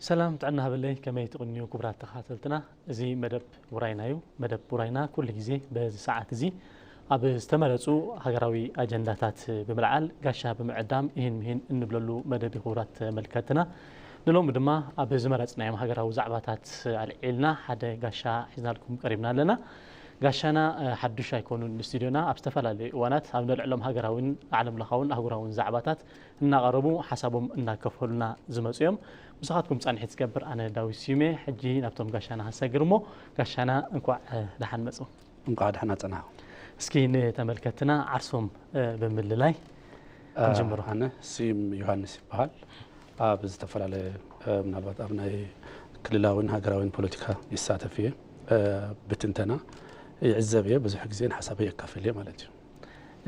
ሰላም ጥዕና ሃበለይ፣ ከመይ ትቕንዩ ክቡራት ተኸታተልትና? እዚ መደብ ውራይና እዩ። መደብ ውራይና ኩሉ ግዜ በዚ ሰዓት እዚ ኣብ ዝተመረጹ ሃገራዊ ኣጀንዳታት ብምልዓል፣ ጋሻ ብምዕዳም፣ ይህን ምሂን እንብለሉ መደብ እዩ። ክቡራት ተመልከትና፣ ንሎሚ ድማ ኣብ ዝመረጽናዮም ሃገራዊ ዛዕባታት ኣልዒልና ሓደ ጋሻ ሒዝናልኩም ቀሪብና ኣለና። ጋሻና፣ እ፣ ሓዱሽ ኣይኮኑን። ንስቱድዮና ኣብ ዝተፈላለዩ እዋናት ኣብ ነልዕሎም ሃገራዊን ዓለምለኻውን ኣህጉራውን ዛዕባታት እናቐረቡ ሓሳቦም እናከፈሉና ዝመጹ እዮም። ምሳኻትኩም ጻንሒት ዝገብር ኣነ ዳዊት ስዩሜ። ሕጂ ናብቶም ጋሻና ክንሰግር እሞ፣ ጋሻና እንኳዕ፣ እ፣ ደሓን መጹ። እንኳዕ ደሓና ጸናሕኩም። እስኪ ንተመልከትና ዓርሶም፣ እ፣ ብምልላይ እ፣ ክንጅምሮ። ኣነ ስዩም ዮሃንስ ይበሃል። ኣብ ዝተፈላለየ፣ እ፣ ምናልባት ኣብ ናይ ክልላዊን ሃገራዊን ፖለቲካ ይሳተፍ እየ። እ፣ ብትንተና ይዕዘብ እየ፣ ብዙሕ ግዜ ንሓሳበይ የካፍል እየ ማለት እዩ።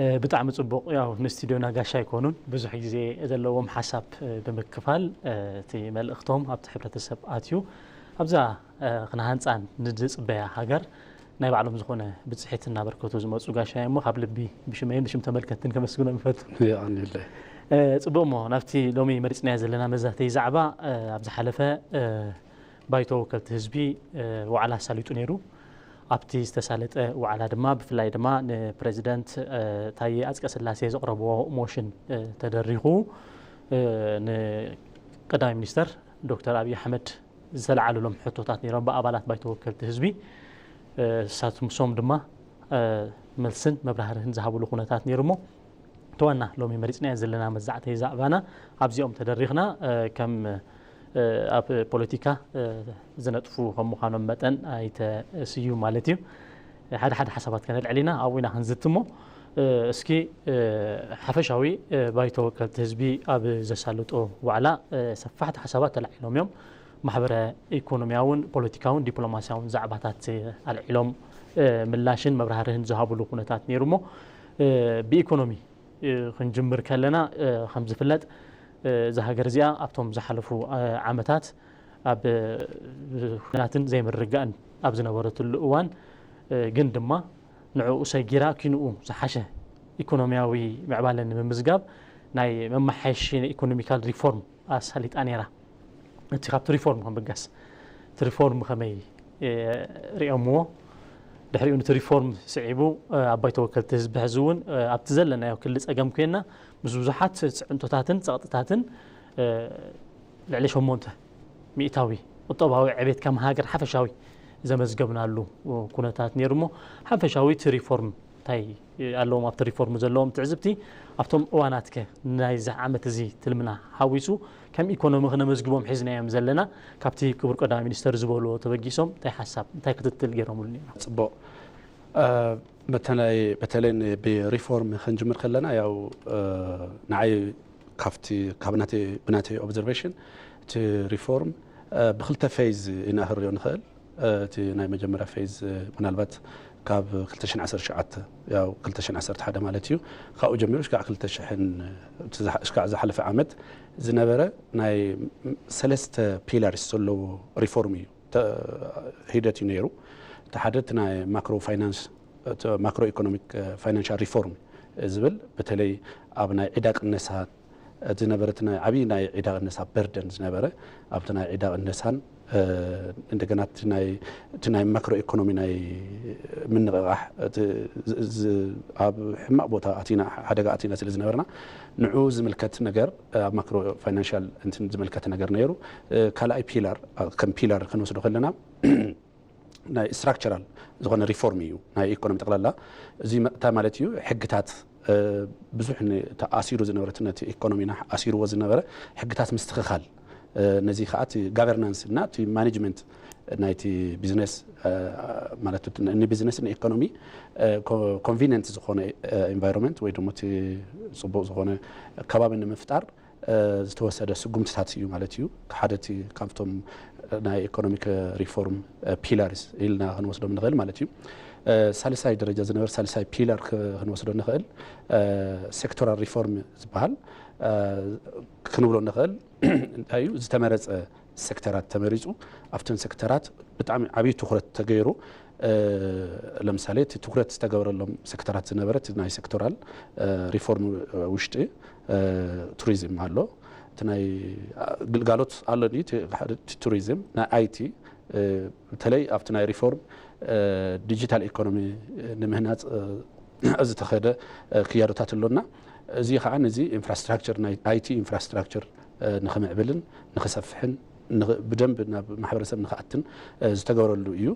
እ፣ ብጣዕሚ ጽቡቕ። ያው ንስቱድዮና ጋሻ ኣይኮኑን፣ ብዙሕ ግዜ ዘለዎም ሓሳብ፣ እ፣ ብምክፋል፣ እ፣ እቲ መልእኽቶም ኣብቲ ሕብረተሰብ ኣትዩ ኣብዛ፣ እ፣ ክንሃንጻን ንዝጽበያ ሃገር ናይ ባዕሎም ዝኾነ ብጽሒት እናበርከቱ ዝመጹ ጋሻ እዮም። ካብ ልቢ ብሽመይን ብሽም ተመልከትን ከመስግኖም ይፈቱ። የቐንየለይ። እ፣ ጽቡቕ እሞ ናብቲ ሎሚ መሪጽናዮ ዘለና መዛተይ ዛዕባ፣ እ፣ ኣብ ዝሓለፈ፣ እ፣ ባይቶ ወከልቲ ህዝቢ፣ እ፣ ዋዕላ ኣሳሊጡ ነይሩ። ኣብቲ ዝተሳለጠ ዋዕላ ድማ ብፍላይ ድማ ንፕረዚደንት፣ እ፣ ታዬ ኣጽቀስላሴ ዘቕረብዎ ሞሽን፣ እ፣ ተደሪኹ፣ እ፣ ንቀዳማይ ሚኒስተር ዶክተር ኣብይ ኣሕመድ ዝተለዓሉሎም ሕቶታት ነይሮም ብኣባላት ባይቶ ወከልቲ ህዝቢ። እ፣ እሳቶም ድማ፣ እ፣ መልስን መብራህርህን ዝሃብሉ ኩነታት ነይሩ እሞ፣ እቲ ዋና ሎሚ መሪጽናዮ ዘለና መዛዕተይ ዛዕባና ኣብዚኦም ተደሪኽና፣ እ፣ ከም፣ እ፣ ኣብ ፖለቲካ፣ እ፣ ዝነጥፉ ከም ምዃኖም መጠን ኣይተ ስዩም ማለት እዩ። ሓደ ሓደ ሓሳባት ከነልዕል ኢና፣ ኣብኡ ኢና ክንዝቲ እሞ፣ እ፣ እስኪ፣ እ፣ ሓፈሻዊ፣ እ፣ ባይቶ ወከልቲ ህዝቢ ኣብ ዘሳልጦ ዋዕላ፣ እ፣ ሰፋሕቲ ሓሳባት ተላዒሎም እዮም። ማሕበረ ኢኮኖሚያውን ፖለቲካውን ዲፕሎማሲያውን ዛዕባታት ኣልዒሎም፣ እ፣ ምላሽን መብራህርህን ዝሃብሉ ኩነታት ነይሩ እሞ፣ እ፣ ብኢኮኖሚ፣ እ፣ ክንጅምር ከለና፣ እ፣ ከም ዝፍለጥ፣ እ፣ እዛ ሃገር እዚኣ ኣብቶም ዝሓለፉ፣ እ፣ ዓመታት ኣብ፣ እ፣ ኩናትን ዘይምርግጋእን ኣብ ዝነበረትሉ እዋን፣ እ፣ ግን ድማ ንዕኡ ሰጊራ ኪንኡ ዝሓሸ ኢኮኖሚያዊ ምዕባለ ንምምዝጋብ ናይ መመሓየሺ ኢኮኖሚካል ሪፎርም ኣሳሊጣ ነይራ። እቲ ካብቲ ሪፎርም ከም ብጋስ፣ እቲ ሪፎርም ከመይ፣ እ፣ ሪኦምዎ? ድሕሪኡ ነቲ ሪፎርም ስዒቡ፣ እ፣ ኣብ ባይቶ ወከልቲ ህዝቢ ሕዚ እውን፣ እ፣ ኣብቲ ዘለናዮ ክሊ ጸገም ኮይንና ምስ ብዙሓት ጽዕንቶታትን ጸቕጥታትን፣ እ፣ ልዕሊ ሸሞንተ ሚእታዊ ቁጠባዊ ዕቤት ከም ሃገር ሓፈሻዊ ዘመዝገብናሉ ኩነታት ነይሩ እሞ፣ ሓፈሻዊ እቲ ሪፎርም እንታይ ኣለዎም፣ ኣብቲ ሪፎርም ዘለዎም ትዕዝብቲ፣ ኣብቶም እዋናትከ ናይዚ ዓመት እዚ ትልምና ሓዊሱ ከም ኢኮኖሚ ክነመዝግቦም ሒዝናዮም ዘለና፣ ካብቲ ክቡር ቀዳማይ ሚኒስተር ዝበልዎ ተበጊሶም እንታይ ሓሳብ፣ እንታይ ክትትል ገይሮምሉ ነይሮም? ጽቡቕ። እ፣ በተለይ፣ በተለይ ን-፣ ብሪፎርም ክንጅምር ከለና፣ ያው፣ እ፣ ንዓይ ካብቲ፣ ካብ ናተይ፣ ብናተይ ኦብዘርቬሽን፣ እቲ ሪፎርም፣ እ፣ ብክልተ ፌዝ ኢና ክሪኦ ንኽእል። እ፣ እቲ ናይ መጀመርያ ፌዝ፣ እ፣ ምናልባት ካብ ክልተ ሽሕን ዓሰርተ ትሽዓተ፣ ያው ክልተ ሽሕን ዓሰርተ ሓደ ማለት እዩ፣ ካብኡ ጀሚሩ እስካዕ ክልተ ሽሕን፣ እቲ ዝሓ-፣ እስካዕ ዝሓለፈ ዓመት ዝነበረ ናይ ሰለስተ ፒላርስ ዘለዎ ሪፎርም እዩ፣ ተ-፣ ሂደት እዩ ነይሩ። እቲ ሓደ እቲ ናይ ማክሮ ፋይናንስ፣ እቲ ማክሮ ኢኮኖሚክ፣ እ፣ ፋይናንሻል ሪፎርም ዝብል፣ በተለይ ኣብ ናይ ዕዳ ቅነሳ ዝነበረ፣ እቲ ናይ ዓብዪ ናይ ዕዳ ቅነሳ በርደን ዝነበረ፣ ኣብቲ ናይ ዕዳ ቅነሳን፣ እ፣ እንደገና እቲ ናይ፣ እቲ ናይ ማክሮ ኢኮኖሚ ናይ ምንቕቓሕ፣ እቲ ዝ-፣ ዝ-፣ ኣብ ሕማቕ ቦታ ኣቲና፣ ሓደጋ ኣቲና ስለ ዝነበርና፣ ንዑ ዝምልከት ነገር፣ ኣብ ማክሮ ፋይናንሻል እንትን ዝምልከት ነገር ነይሩ። እ፣ ካልኣይ ፒላር፣ እ፣ ከም ፒላር ክንወስዶ ከለና፣ ናይ ስትራክቸራል ዝኾነ ሪፎርም እዩ፣ ናይ ኢኮኖሚ ጠቕላላ። እዚ መ-፣ እንታይ ማለት እዩ? ሕግታት፣ እ፣ ብዙሕ ን-፣ ተኣሲሩ ዝነበረ፣ እቲ ነቲ ኢኮኖሚና ኣሲርዎ ዝነበረ ሕግታት ምስትኽኻል፣ እ፣ ነዚ ከዓ እቲ ጋቨርናንስ እና እቲ ማኔጅመንት ናይቲ ቢዝነስ፣ እ፣ ማለት እቲ ንቢዝነስ ንኢኮኖሚ፣ እ፣ ኮ-፣ ኮንቪኒየንት ዝኾነ፣ እ፣ ኢንቫይሮንመንት ወይ ድማ እቲ ጽቡቕ ዝኾነ ከባቢ ንምፍጣር፣ እ፣ ዝተወሰደ ስጉምትታት እዩ ማለት እዩ። ሓደ እቲ ካብቶም ናይ ኢኮኖሚክ ሪፎርም፣ እ፣ ፒላርስ ኢልና ክንወስዶም ንኽእል ማለት እዩ። እ፣ ሳልሳይ ደረጃ ዝነበረ፣ ሳልሳይ ፒላር ክ-፣ ክንወስዶ ንኽእል፣ እ፣ ሴክቶራል ሪፎርም ዝበሃል፣ እ፣ ክንብሎ ንኽእል። እንታይ እዩ? ዝተመረጸ ሴክተራት ተመሪጹ፣ ኣብተን ሴክተራት ብጣዕሚ ዓብዪ ትኹረት ተገይሩ፣ እ፣ ለምሳሌ እቲ ትኹረት ዝተገበረሎም ሴክተራት ዝነበረ እቲ ናይ ሴክቶራል፣ እ፣ ሪፎርም፣ እ፣ ውሽጢ፣ እ፣ ቱሪዝም ኣሎ። እቲ ናይ ግልጋሎት ኣሎ ድዩ? እቲ ሓደ እቲ ቱሪዝም፣ ናይ ኣይቲ፣ እ፣ በተለይ ኣብቲ ናይ ሪፎርም፣ እ፣ ዲጂታል ኢኮኖሚ ንምህናፅ፣ እ፣ ዝተኸደ፣ እ፣ ክያዶታት ኣሎና። እዚ ከዓ ነዚ ኢንፍራስትራክቸር፣ ናይ ኣይቲ ኢንፍራስትራክቸር፣ እ፣ ንኽምዕብልን ንኽሰፍሕን ንኽ-፣ ብደንብ ናብ ማሕበረሰብ ንኽኣትን፣ እ፣ ዝተገበረሉ እዩ።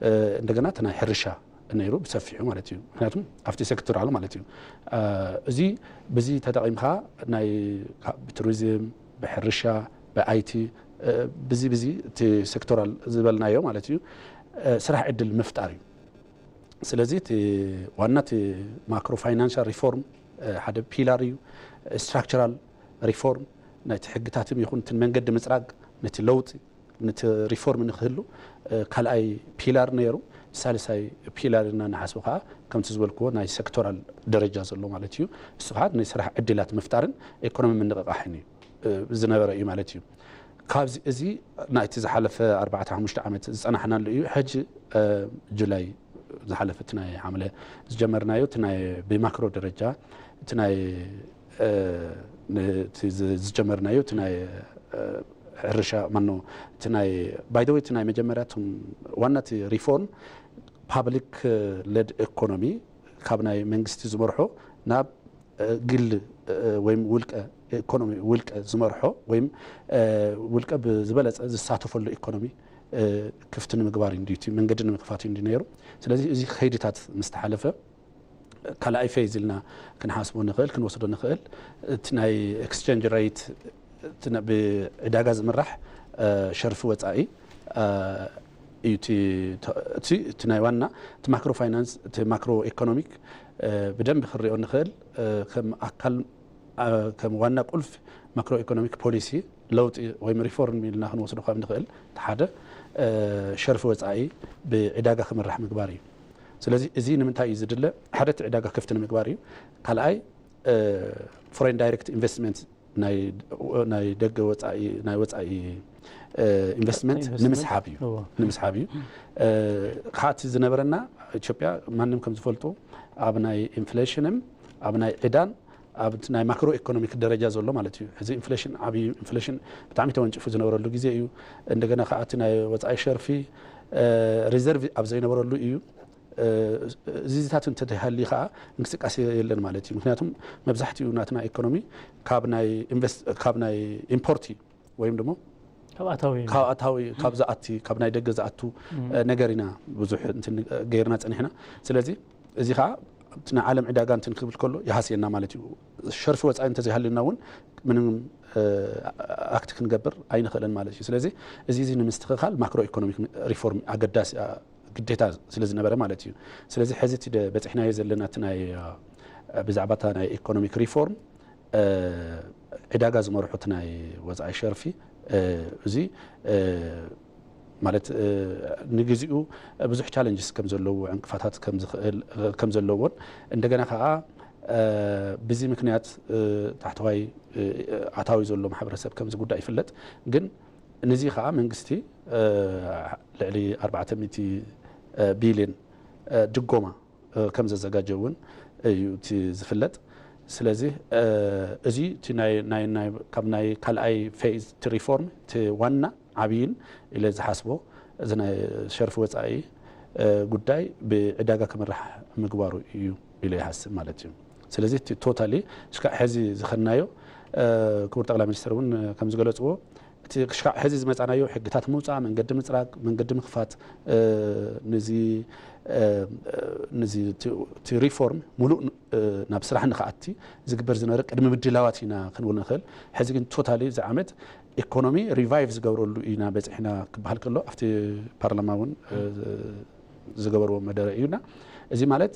እ፣ እንደገና እቲ ናይ ሕርሻ ነይሩ ብሰፊሑ ማለት እዩ። ምክንያቱም ኣብቲ ሴክተር ኣሎ ማለት እዩ። እ፣ እዚ፣ ብዚ ተጠቒምካ ናይ፣ ካ-፣ ብቱሪዝም፣ ብሕርሻ፣ ብኣይቲ፣ እ፣ ብዚ፣ ብዚ እቲ ሴክቶራል ዝበልናዮ ማለት እዩ፣ እ፣ ስራሕ ዕድል ምፍጣር እዩ። ስለዚ እቲ ዋና እቲ ማክሮ ፋይናንሻል ሪፎርም፣ እ፣ ሓደ ፒላር እዩ። ስትራክቸራል ሪፎርም፣ ናይቲ ሕግታትም ይኹን እቲ መንገዲ ምፅራግ፣ ነቲ ለውጢ፣ ነቲ ሪፎርም ንክህሉ፣ እ፣ ካልኣይ ፒላር ነይሩ። ሳልሳይ ፒላር እና ንሓስቡ ከዓ ከምቲ ዝበልክዎ ናይ ሴክቶራል ደረጃ ዘሎ ማለት እዩ። እሱ ከዓ ናይ ስራሕ ዕድላት ምፍጣርን ኢኮኖሚ ምንቕቃሕን እዩ፣ እ፣ ዝነበረ እዩ ማለት እዩ። ካብዚ እዚ ናይቲ ዝሓለፈ ኣርባዕተ ሓሙሽተ ዓመት ዝፀናሕናሉ እዩ። ሕጂ፣ እ፣ ጁላይ ዝሓለፈ እቲ ናይ ሓምለ ዝጀመርናዮ እቲ ናይ ብማክሮ ደረጃ እቲ ናይ፣ እ፣ ን-፣ እቲ ዝ-፣ ዝጀመርናዮ እቲ ናይ፣ እ፣ ሕርሻ ማኖ እቲ ናይ ባይ ዘ ወይ እቲ ናይ መጀመርያ እቶም ዋና እቲ ሪፎርም ፓብሊክ ሌድ ኢኮኖሚ ካብ ናይ መንግስቲ ዝመርሖ ናብ፣ እ፣ ግል፣ እ፣ ወይም ውልቀ ኢኮኖሚ ውልቀ ዝመርሖ ወይም፣ እ፣ ውልቀ ብዝበለፀ ዝሳተፈሉ ኢኮኖሚ፣ እ፣ ክፍቲ ንምግባር እዩ እንድዩ፣ እቲ መንገዲ ንምክፋት እዩ እንድዩ ነይሩ። ስለዚ እዚ ከይድታት ምስ ተሓለፈ ካልኣይ ፌዝ ኢልና ክንሓስቦ ንኽእል፣ ክንወስዶ ንኽእል። እቲ ናይ ኤክስቼንጅ ሬት፣ እቲ ነ-፣ ብዕዳጋ ዝምራሕ፣ እ፣ ሸርፊ ወጻኢ፣ እ፣ እዩ። እቲ፣ እቲ፣ እቲ ናይ ዋና፣ እቲ ማክሮ ፋይናንስ፣ እቲ ማክሮ ኢኮኖሚክ፣ እ፣ ብደንብ ክንሪኦ ንኽእል፣ እ፣ ከም ኣካል፣ እ፣ ከም ዋና ቁልፍ ማክሮ ኢኮኖሚክ ፖሊሲ ለውጢ ወይም ሪፎርም ኢልና ክንወስዶ ካብ ንኽእል፣ እቲ ሓደ፣ እ፣ ሸርፊ ወጻኢ ብዕዳጋ ክምራሕ ምግባር እዩ። ስለዚ እዚ ንምንታይ እዩ ዝድለ? ሓደ እቲ ዕዳጋ ክፍቲ ንምግባር እዩ። ካልኣይ፣ እ፣ ፎሬን ዳይሬክት ኢንቨስትመንት ናይ፣ ናይ ደገ ወጻኢ፣ ናይ ወጻኢ፣ እ፣ ኢንቨስትመንት ኢንቨስትመንት። ንምስሓብ እዩ። እዎ። ንምስሓብ እዩ። እ፣ ከዓ እቲ ዝነበረና ኢትዮጵያ ማንም ከም ዝፈልጦ ኣብ ናይ ኢንፍሌሽንን ኣብ ናይ ዕዳን ኣብ ናይ ማክሮ ኢኮኖሚክ ደረጃ ዘሎ ማለት እዩ። ሕዚ ኢንፍሌሽን፣ ዓብዪ ኢንፍሌሽን ብጣዕሚ ተወንጭፉ ዝነበረሉ ግዜ እዩ። እንደገና ከዓ እቲ ናይ ወጻኢ ሸርፊ፣ እ፣ ሪዘርቭ ኣብ ዘይነበረሉ እዩ። እ፣ እዚታት እንተተሃልዩ ከዓ እንቅስቃሴ የለን ማለት እዩ። ምክንያቱም መብዛሕትኡ ናትና ኢኮኖሚ ካብ ናይ ኢንቨስት-፣ ካብ ናይ ኢምፖርት እዩ፣ ወይም ድማ ካብ ኣታዊ። ካብ ኣታዊ፣ ካብ ዝኣቲ፣ ካብ ናይ ደገ ዝኣቱ፣ እም። እ፣ ነገር ኢና ብዙሕ እንትን ገይርና ጸኒሕና። ስለዚ እዚ ከዓ እቲ ናይ ዓለም ዕዳጋ እንትን ክብል ከሎ ይሃስየና ማለት እዩ። ሸርፊ ወጻኢ እንተዘይሃልዩና እውን ምንም፣ እ፣ ኣክት ክንገብር ኣይንኽእልን ማለት እዩ። ስለዚ እዚ፣ እዚ ንምስትኽኻል ማክሮ ኢኮኖሚክ ሪፎርም ኣገዳሲ፣ እ፣ ግዴታ ስለ ዝነበረ ማለት እዩ። ስለዚ ሕዚ እቲ ደ-፣ በፂሕናዮ ዘለና እቲ ናይ፣ እ፣ ብዛዕባ እታ ናይ ኢኮኖሚክ ሪፎርም፣ እ፣ ዕዳጋ ዝመርሑ እቲ ናይ ወፃኢ ሸርፊ፣ እ፣ እዚ፣ እ፣ ማለት፣ እ፣ ንግዚኡ ብዙሕ ቻለንጅስ ከም ዘለዎ፣ ዕንቅፋታት ከም ዝኽእል፣ ከም ዘለዎን እንደገና ከዓ፣ እ፣ ብዚ ምክንያት፣ እ፣ ታሕተዋይ፣ እ፣ ኣታዊ ዘሎ ማሕበረሰብ ከም ዝጉዳእ ይፍለጥ። ግን ንዚ ከዓ መንግስቲ፣ እ፣ ልዕሊ ኣርባዕተ ሚእቲ ቢልዮን፣ እ፣ ድጎማ እ፣ ከም ዘዘጋጀ እውን እዩ እቲ ዝፍለጥ። ስለዚ፣ እ፣ እዚ እቲ ናይ፣ ናይ፣ ናይ፣ ካብ ናይ ካልኣይ ፌዝ እቲ ሪፎርም እቲ ዋና ዓብይን ኢለ ዝሓስቦ እዚ ናይ ሸርፊ ወፃኢ፣ እ፣ ጉዳይ ብዕዳጋ ክምራሕ ምግባሩ እዩ ኢለ ይሓስብ ማለት እዩ። ስለዚ እቲ ቶታሊ እስካዕ ሕዚ ዝኸድናዮ፣ እ፣ ክቡር ጠቅላይ ሚኒስትር እውን ከም ዝገለፅዎ እቲ ክሻዕ ሕዚ ዝመጻናዮ ሕግታት ምውጻእ፣ መንገዲ ምጽራግ፣ መንገዲ ምኽፋት፣ እ፣ ንዚ፣ እ፣ ንዚ እቲ፣ እቲ ሪፎርም ሙሉእ ን-፣ እ፣ ናብ ስራሕ ንኽኣቲ ዝግበር ዝነበረ ቅድሚ ምድላዋት ኢና ክንብል ንኽእል። ሕዚ ግን ቶታሊ እዚ ዓመት ኢኮኖሚ ሪቫይቭ ዝገብረሉ ኢና በጺሕና ክበሃል ከሎ ኣብቲ ፓርላማ እውን፣ እ፣ ዝገበርዎ መደረ እዩና። እዚ ማለት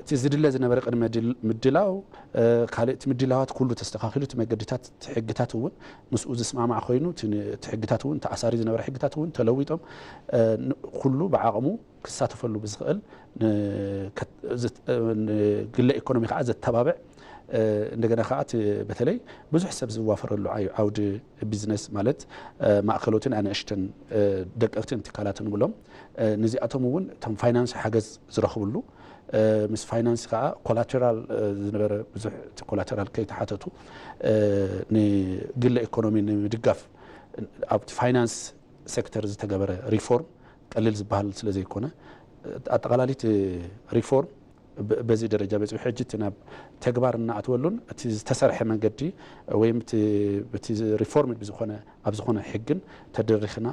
እቲ ዝድለ ዝነበረ ቅድመ ድል-፣ ምድላው፣ እ፣ ካልእ እቲ ምድላዋት ኩሉ ተስተኻኺሉ፣ እቲ መገድታት፣ እቲ ሕግታት እውን ምስኡ ዝስማማዕ ኮይኑ፣ እቲ ን-፣ እቲ ሕግታት እውን፣ ተኣሳሪ ዝነበረ ሕግታት እውን ተለዊጦም፣ እ፣ ን-፣ ኩሉ ብዓቕሙ ክሳተፈሉ ብዝኽእል ን-፣ ከት-፣ ዝት-፣ እ፣ ንግለ ኢኮኖሚ ከዓ ዘተባብዕ፣ እ፣ እንደገና ከዓ እቲ በተለይ ብዙሕ ሰብ ዝዋፈረሉ ዓይ-፣ ዓውዲ ቢዝነስ ማለት፣ እ፣ ማእከሎትን ኣንእሽተን፣ እ፣ ደቀቕትን ትካላት ንብሎም፣ እ፣ ነዚኣቶም እውን እቶም ፋይናንስ ሓገዝ ዝረኽብሉ፣ እ፣ ምስ ፋይናንስ ከዓ ኮላተራል፣ እ፣ ዝነበረ ብዙሕ እቲ ኮላተራል ከይተሓተቱ፣ እ፣ ን-፣ ግለ ኢኮኖሚ ንምድጋፍ ኣብቲ ፋይናንስ ሴክተር ዝተገበረ ሪፎርም ቀሊል ዝበሃል ስለ ዘይኮነ፣ ኣጠቓላሊት ሪፎርም ብ-፣ በዚ ደረጃ በፂሑ። ሕጂ እቲ ናብ ተግባር እናኣትወሉን እቲ ዝተሰርሐ መንገዲ ወይም እቲ፣ እቲ ሪፎርም ብዝኾነ፣ ኣብ ዝኾነ ሕግን ተደሪኽና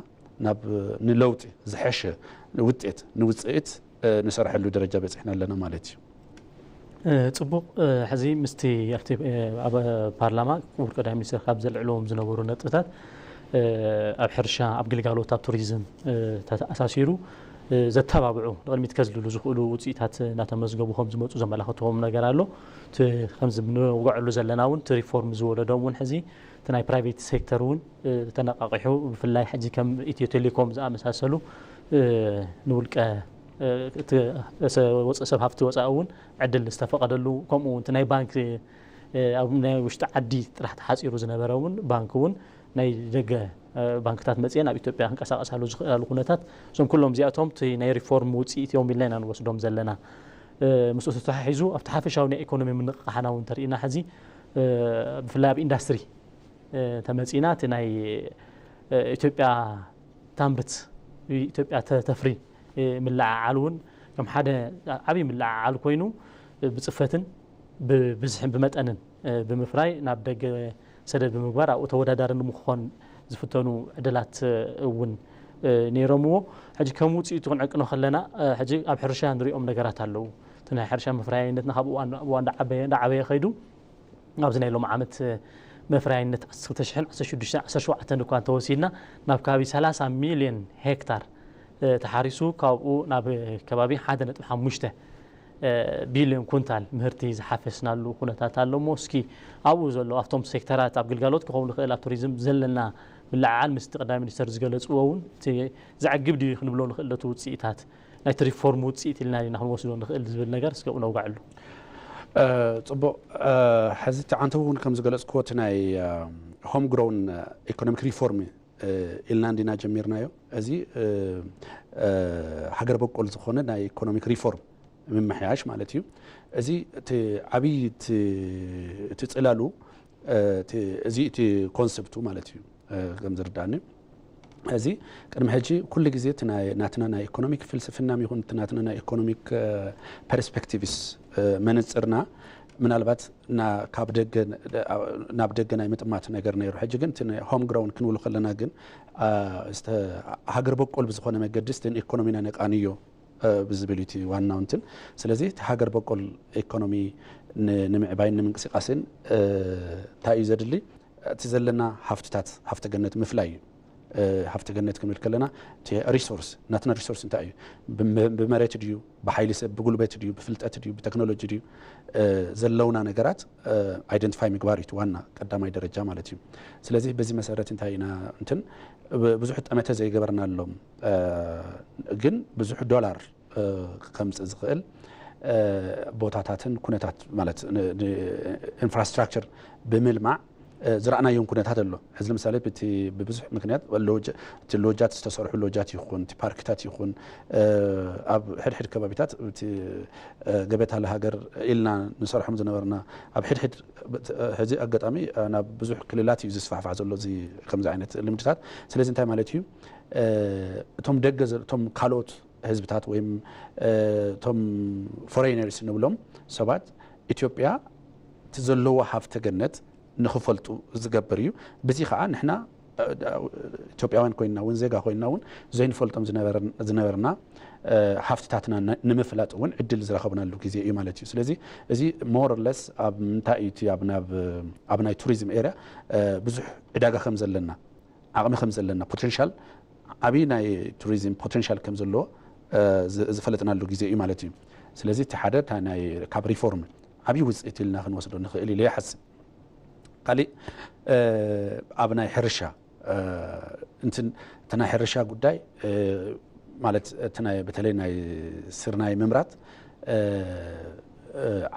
ናብ ንለውጢ ዝሐሸ ውጤት ንውፅኢት ንሰርሐሉ ደረጃ በፂሕና ኣለና ማለት እዩ። ጽቡቕ። ሕዚ ምስቲ ኣብቲ ኣብ ፓርላማ ክቡር ቀዳማይ ሚኒስትር ካብ ዘልዕልዎም ዝነበሩ ነጥብታት ኣብ ሕርሻ፣ ኣብ ግልጋሎት፣ ኣብ ቱሪዝም ተኣሳሲሩ ዘተባብዑ ንቕድሚት ከዝልሉ ዝኽእሉ ውፅኢታት እናተመዝገቡ ከም ዝመፁ ዘመላኽትዎም ነገር ኣሎ። እቲ ከምዚ ንወግዐሉ ዘለና እውን እቲ ሪፎርም ዝወለዶም እውን ሕዚ እቲ ናይ ፕራይቬት ሴክተር እውን ተነቃቂሑ ብፍላይ ሕዚ ከም ኢትዮ ቴሌኮም ዝኣመሳሰሉ ንውልቀ ወፅእ ሰብ ሃፍቲ ወፃኢ እውን ዕድል ዝተፈቀደሉ ከምኡ እውን ናይ ባንክ ኣብ ናይ ውሽጢ ዓዲ ጥራሕ ተሓፂሩ ዝነበረ እውን ባንክ እውን ናይ ደገ ባንክታት መፅኤን ኣብ ኢትዮጵያ ክንቀሳቀሳሉ ዝኽእላሉ ኩነታት እዞም ኩሎም እዚኣቶም ናይ ሪፎርም ውፅኢት እዮም ኢልና ኢና ንወስዶም ዘለና። ምስኡ ተተሓሒዙ ኣብቲ ሓፈሻዊ ናይ ኢኮኖሚ ምንቕቃሕና እውን ተርእና ሕዚ ብፍላይ ኣብ ኢንዳስትሪ ተመፂና እቲ ናይ ኢትዮጵያ ታምርት ኢትዮጵያ ተፍሪ ምልዓዓል እውን ከም ሓደ ዓብዪ ምልዓዓል ኮይኑ ብፅፈትን ብብዝሕን ብመጠንን ብምፍራይ ናብ ደገ ሰደድ ብምግባር ኣብኡ ተወዳዳሪ ንምኾን ዝፍተኑ ዕድላት እውን ነይሮምዎ። ሕጂ ከም ውፅኢቱ ክንዕቅኖ ከለና ሕጂ ኣብ ሕርሻ ንሪኦም ነገራት ኣለዉ። እቲ ናይ ሕርሻ መፍረያይነትና ካብ እዋን እዋን እንዳዓበየ እንዳዓበየ ከይዱ ኣብዚ ናይ ሎም ዓመት መፍረያይነት ክልተ ሽሕን ዓሰርተ ሽዱሽተን ዓሰርተ ሸውዓተን እኳ እንተወሲድና ናብ ከባቢ ሰላሳ ሚልዮን ሄክታር ተሓሪሱ ካብኡ ናብ ከባቢ ሓደ ነጥቢ ሓሙሽተ ቢልዮን ኩንታል ምህርቲ ዝሓፈስናሉ ኩነታት ኣሎ እሞ እስኪ ኣብኡ ዘሎ ኣብቶም ሴክተራት ኣብ ግልጋሎት ክኸውን ዝኽእል ኣብ ቱሪዝም ዘለና ምልዕዓል ምስቲ ቀዳማይ ሚኒስተር ዝገለፅዎ እውን እቲ ዘዕግብ ድዩ ክንብሎ ንኽእል ዶ እቲ ውፅኢታት ናይቲ ሪፎርም ውፅኢት ኢልና ዲና ክንወስዶ ንኽእል ዝብል ነገር እስኪ ኣብኡ ነውግዐሉ። ፅቡቕ። ሕዚ እቲ ዓንተው እውን ከም ዝገለፅክዎ እቲ ናይ ሆም ግሮውን ኢኮኖሚክ ሪፎርም ኢልና እንዲና ጀሚርናዮ። እዚ ሃገር በቆል ዝኾነ ናይ ኢኮኖሚክ ሪፎርም ምምሕያሽ ማለት እዩ። እዚ እቲ ዓብዪ እቲ ጽላሉ እዚ እቲ ኮንሰፕቱ ማለት እዩ ከም ዝርዳኒ። እዚ ቅድሚ ሕጂ ኩሉ ግዜ ናትና ናይ ኢኮኖሚክ ፍልስፍናም ይኹን ናትና ናይ ኢኮኖሚክ ፐርስፔክቲቭስ መነፅርና ምናልባት ካብ ደገ ናብ ደገ ናይ ምጥማት ነገር ነይሩ። ሕጂ ግን ሆም ግሮውን ክንብሉ ከለና ግን ሃገር በቆል ብዝኾነ መገዲ ስተን ኢኮኖሚና ነቃንዮ ብዝብል እቲ ዋናው እንትን። ስለዚ እቲ ሃገር በቆል ኢኮኖሚ ንምዕባይን ንምንቅስቃስን እንታይ እዩ ዘድሊ? እቲ ዘለና ሃፍትታት ሃፍተ ገነት ምፍላይ እዩ። ሃፍተ ገነት ክንብል ከለና ሪሶርስ ናትና ሪሶርስ እንታይ እዩ? ብመሬት ድዩ፣ ብሓይሊ ሰብ፣ ብጉልበት ድዩ፣ ብፍልጠት ድዩ፣ ብቴክኖሎጂ ድዩ? ዘለውና ነገራት ኣይደንቲፋይ ምግባር እዩ ዋና ቀዳማይ ደረጃ ማለት እዩ። ስለዚ በዚ መሰረት እንታይ ኢና እንትን ብዙሕ ጠመተ ዘይገበርናሎም ግን ብዙሕ ዶላር ከምፅእ ዝኽእል ቦታታትን ኩነታት ማለት ኢንፍራስትራክቸር ብምልማዕ ዝረኣናዮም ኩነታት ኣሎ። ሕዚ ለምሳሌ ብብዙሕ ምክንያት እቲ ሎጃት ዝተሰርሑ ሎጃት ይኹን እቲ ፓርክታት ይኹን ኣብ ሕድሕድ ከባቢታት እቲ ገበታ ለሃገር ኢልና ንሰርሖም ዝነበርና ኣብ ሕድሕድ ሕዚ ኣጋጣሚ ናብ ብዙሕ ክልላት እዩ ዝስፋሕፋሕ ዘሎ እዚ ከምዚ ዓይነት ልምድታት። ስለዚ እንታይ ማለት እዩ እቶም ደገ እቶም ካልኦት ህዝብታት ወይም እቶም ፎሬነርስ ንብሎም ሰባት ኢትዮጵያ እቲ ዘለዎ ሃፍተ ገነት ንኽፈልጡ ዝገብር እዩ። ብዚ ከዓ ንሕና ኢትዮጵያውያን ኮይንና እውን ዜጋ ኮይንና እውን ዘይንፈልጦም ዝነበርና ሃፍትታትና ንምፍላጥ እውን ዕድል ዝረኸብናሉ ግዜ እዩ ማለት እዩ። ስለዚ እዚ ሞር ለስ ኣብ ምንታይ እዩ እቲ ኣብ ናይ ቱሪዝም ኤርያ ብዙሕ ዕዳጋ ከም ዘለና ዓቕሚ ከም ዘለና ፖቴንሻል ዓብዪ ናይ ቱሪዝም ፖቴንሻል ከም ዘለዎ ዝፈለጥናሉ ግዜ እዩ ማለት እዩ። ስለዚ እቲ ሓደ ካብ ሪፎርም ዓብዪ ውፅኢት ኢልና ክንወስዶ ንኽእል ኢለ ይሓስብ። ካሊእ ኣብ ናይ ሕርሻ እንትን እቲ ናይ ሕርሻ ጉዳይ ማለት እቲ ናይ በተለይ ናይ ስርናይ ምምራት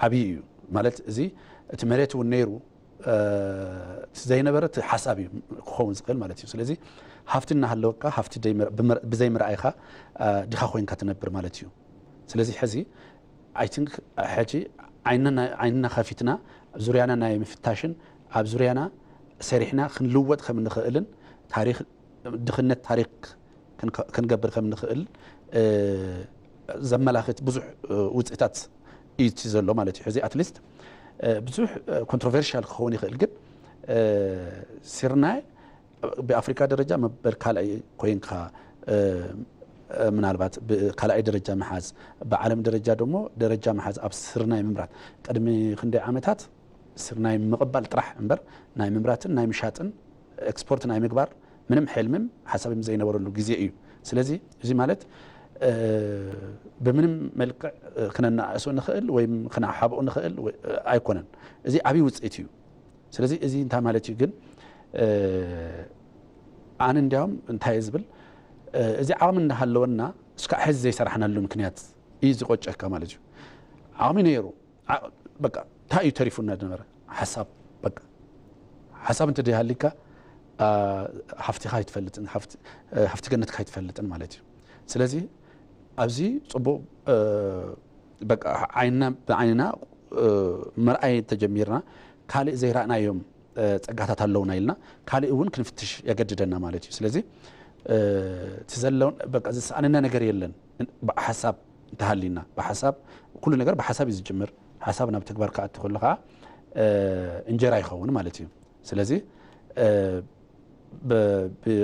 ዓብዪ እዩ ማለት እዚ እቲ መሬት እውን ነይሩ ዘይነበረ እቲ ሓሳብ እዩ ክኸውን ዝኽእል ማለት እዩ። ስለዚ ሃፍቲ እናሃለወካ ሃፍቲ ብዘይ ምርኣይካ ድኻ ኮይንካ ትነብር ማለት እዩ። ስለዚ ሕዚ ኣይ ቲንክ ሕጂ ዓይንና ከፊትና ዙርያና ናይ ምፍታሽን ኣብ ዙርያና ሰሪሕና ክንልወጥ ከም እንኽእልን ታሪኽ ድኽነት ታሪኽ ክንገብር ከም እንኽእል ዘመላኽት ብዙሕ ውፅኢታት እዩ እቲ ዘሎ ማለት እዩ። ሕዚ ኣትሊስት ብዙሕ ኮንትሮቨርሻል ክኸውን ይኽእል፣ ግን ሲርናይ ብኣፍሪካ ደረጃ መበል ካልኣይ ኮይንካ ምናልባት ካልኣይ ደረጃ ምሓዝ፣ ብዓለም ደረጃ ደሞ ደረጃ ምሓዝ ኣብ ስርናይ ምምራት። ቅድሚ ክንደይ ዓመታት ስርናይ ምቕባል ጥራሕ እምበር ናይ ምምራትን ናይ ምሻጥን ኤክስፖርት ናይ ምግባር ምንም ሕልምም ሓሳብም ዘይነበረሉ ግዜ እዩ። ስለዚ እዚ ማለት ብምንም መልክዕ ክነነኣእሶ ንኽእል ወይም ክነሓብኦ ንኽእል ኣይኮነን። እዚ ዓብዪ ውፅኢት እዩ። ስለዚ እዚ እንታይ ማለት እዩ ግን ኣነ እንዲያውም እንታይ ዝብል እዚ ዓቕሚ እንዳሃለወና እስካዕ ሕዚ ዘይሰራሕናሉ ምክንያት እዩ ዝቆጨካ ማለት እዩ። ዓቕሚ ነይሩ በቃ እንታይ እዩ ተሪፉና ዝነበረ ሓሳብ በቃ ሓሳብ እንተ ዘይሃሊካ ሃፍትኻ ኣይትፈልጥን፣ ሃፍቲ ገነትካ ኣይትፈልጥን ማለት እዩ። ስለዚ ኣብዚ ፅቡቕ በቃ ዓይንና ብዓይንና ምርኣይ ተጀሚርና ካልእ ዘይረኣናዮም ፀጋታት ኣለውና ኢልና ካልእ እውን ክንፍትሽ የገድደና ማለት እዩ። ስለዚ እቲ ዘለውን በቃ ዝሰኣነና ነገር የለን። ብሓሳብ እንተሃሊና ብሓሳብ ኩሉ ነገር ብሓሳብ እዩ ዝጅምር። ሓሳብ ናብ ተግባር ክኣቲ ከሎ ከዓ እንጀራ ይኸውን ማለት እዩ። ስለዚ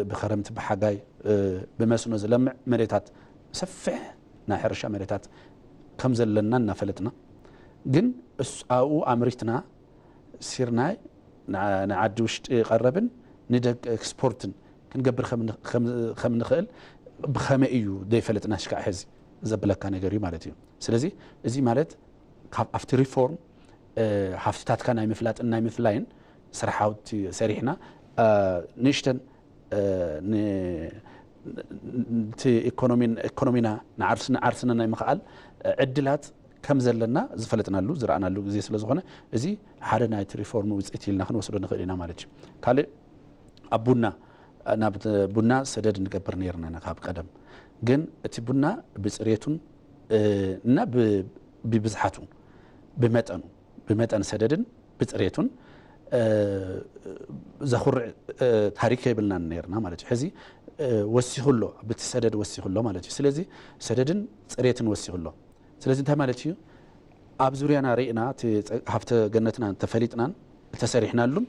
ብኸረምቲ ብሓጋይ ብመስኖ ዝለምዕ መሬታት ሰፊሕ ናይ ሕርሻ መሬታት ከም ዘለና እናፈለጥና ግን ኣብኡ ኣምሪትና ሲርናይ ንዓዲ ውሽጢ ቀረብን ንደቂ ኤክስፖርትን ክንገብር ከም ንኽእል ብኸመይ እዩ ዘይፈለጥና ሽካዕ ሕዚ ዘብለካ ነገር እዩ ማለት እዩ። ስለዚ እዚ ማለት ካብ ኣብቲ ሪፎርም ሃፍትታትካ ናይ ምፍላጥን ናይ ምፍላይን ስራሓውቲ ሰሪሕና ንእሽተን እቲ ኢኮኖሚና ንዓርስና ናይ ምኽኣል ዕድላት ከም ዘለና ዝፈለጥናሉ ዝረኣናሉ ግዜ ስለ ዝኾነ እዚ ሓደ ናይቲ ሪፎርም ውፅኢት ኢልና ክንወስዶ ንኽእል ኢና ማለት እዩ። ካልእ ኣብ ቡና ናብ ቡና ሰደድ ንገብር ነርና ካብ ቀደም ግን እቲ ቡና ብፅሬቱን እና ብብዝሓቱ ብመጠኑ ብመጠን ሰደድን ብፅሬቱን ዘኹርዕ ታሪክ የብልናን ነርና ማለት እዩ። ሕዚ ወሲኹ ኣሎ፣ ብቲ ሰደድ ወሲኹ ኣሎ ማለት እዩ። ስለዚ ሰደድን ፅሬትን ወሲኹ ኣሎ። ስለዚ እንታይ ማለት እዩ? ኣብ ዙርያና ርኢና ሃፍተ ገነትና ተፈሊጥናን ተሰሪሕናሉን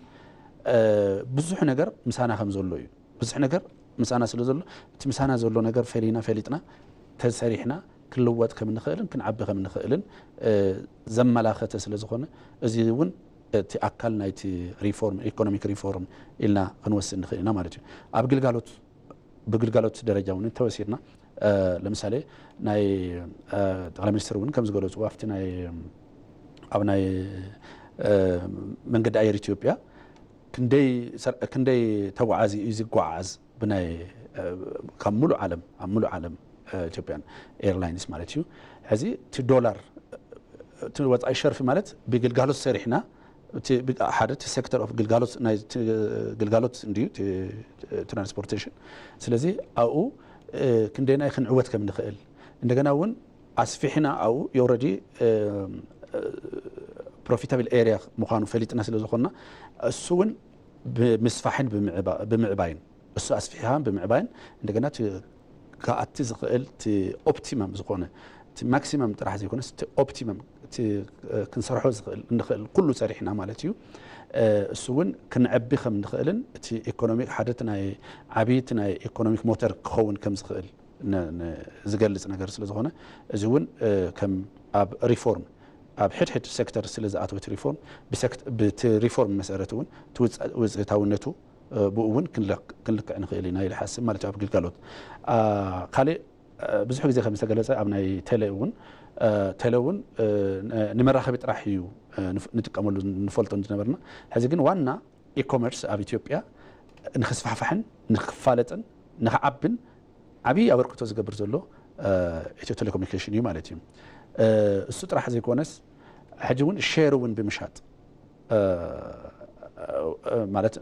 ብዙሕ ነገር ምሳና ከም ዘሎ እዩ። ብዙሕ ነገር ምሳና ስለ ዘሎ እቲ ምሳና ዘሎ ነገር ፈሊና ፈሊጥና ተሰሪሕና ክንልወጥ ከም ንኽእልን ክንዓቢ ከም ንኽእልን ዘመላኸተ ስለ ዝኾነ እዚ እውን እቲ ኣካል ናይቲ ሪፎርም ኢኮኖሚክ ሪፎርም ኢልና ክንወስድ ንኽእል ኢና ማለት እዩ። ኣብ ግልጋሎት ብግልጋሎት ደረጃ እውን እንተወሲድና ለምሳሌ ናይ ጠቅላይ ሚኒስትር እውን ከም ዝገለፁ ኣብቲ ናይ ኣብ ናይ መንገዲ ኣየር ኢትዮጵያ ክንደይ ተጓዓዚ እዩ ዝጓዓዝ ብናይ ካብ ሙሉእ ዓለም ኣብ ሙሉእ ዓለም ኢትዮጵያን ኤርላይንስ ማለት እዩ። ሕዚ እቲ ዶላር እቲ ወፃኢ ሸርፊ ማለት ብግልጋሎት ሰሪሕና ሓደ እቲ ሴክተር ኦፍ ግልጋሎት ናይ ግልጋሎት እንድዩ ትራንስፖርቴሽን። ስለዚ ኣብኡ ክንደይናይ ክንዕወት ከም ንኽእል እንደገና እውን ኣስፊሕና ኣብኡ ኦረዲ ፕሮፊታብል ኤሪያ ምዃኑ ፈሊጥና ስለ ዝኾንና እሱ እውን ብምስፋሕን ብምዕባይን እሱ ኣስፊሕኻን ብምዕባይን እንደገና ክኣቲ ዝኽእል እቲ ኦፕቲመም ዝኾነ እቲ ማክሲመም ጥራሕ ዘይኮነስ እቲ ኦፕቲመም እቲ ክንሰርሖ ዝኽእል እንኽእል ኩሉ ሰሪሕና ማለት እዩ። እሱ እውን ክንዕቢ ከም ንኽእልን እቲ ኢኮኖሚክ ሓደ እቲ ናይ ዓብይቲ ናይ ኢኮኖሚክ ሞተር ክኸውን ከም ዝኽእል ዝገልፅ ነገር ስለ ዝኾነ እዚ እውን ከም ኣብ ሪፎርም ኣብ ሕድሕድ ሴክተር ስለ ዝኣተወት ሪፎርም ብቲ ሪፎርም መሰረት እውን ውፅኢታውነቱ ብኡ እውን ክንልክዕ ንኽእል ኢና ኢለ ሓስብ ማለት እዩ። ኣብ ግልጋሎት ካልእ ብዙሕ ግዜ ከም ዝተገለፀ ኣብ ናይ ቴሌ እውን ቴሌ እውን ንመራኸቢ ጥራሕ እዩ ንጥቀመሉ ንፈልጦ ዝነበርና። ሕዚ ግን ዋና ኢኮመርስ ኣብ ኢትዮጵያ ንክስፋሕፋሕን ንክፋለጥን ንክዓብን ዓብዪ ኣበርክቶ ዝገብር ዘሎ ኢትዮ ቴሌኮሙኒኬሽን እዩ ማለት እዩ። እሱ ጥራሕ ዘይኮነስ ሕጂ እውን ሼር እውን ብምሻጥ ማለት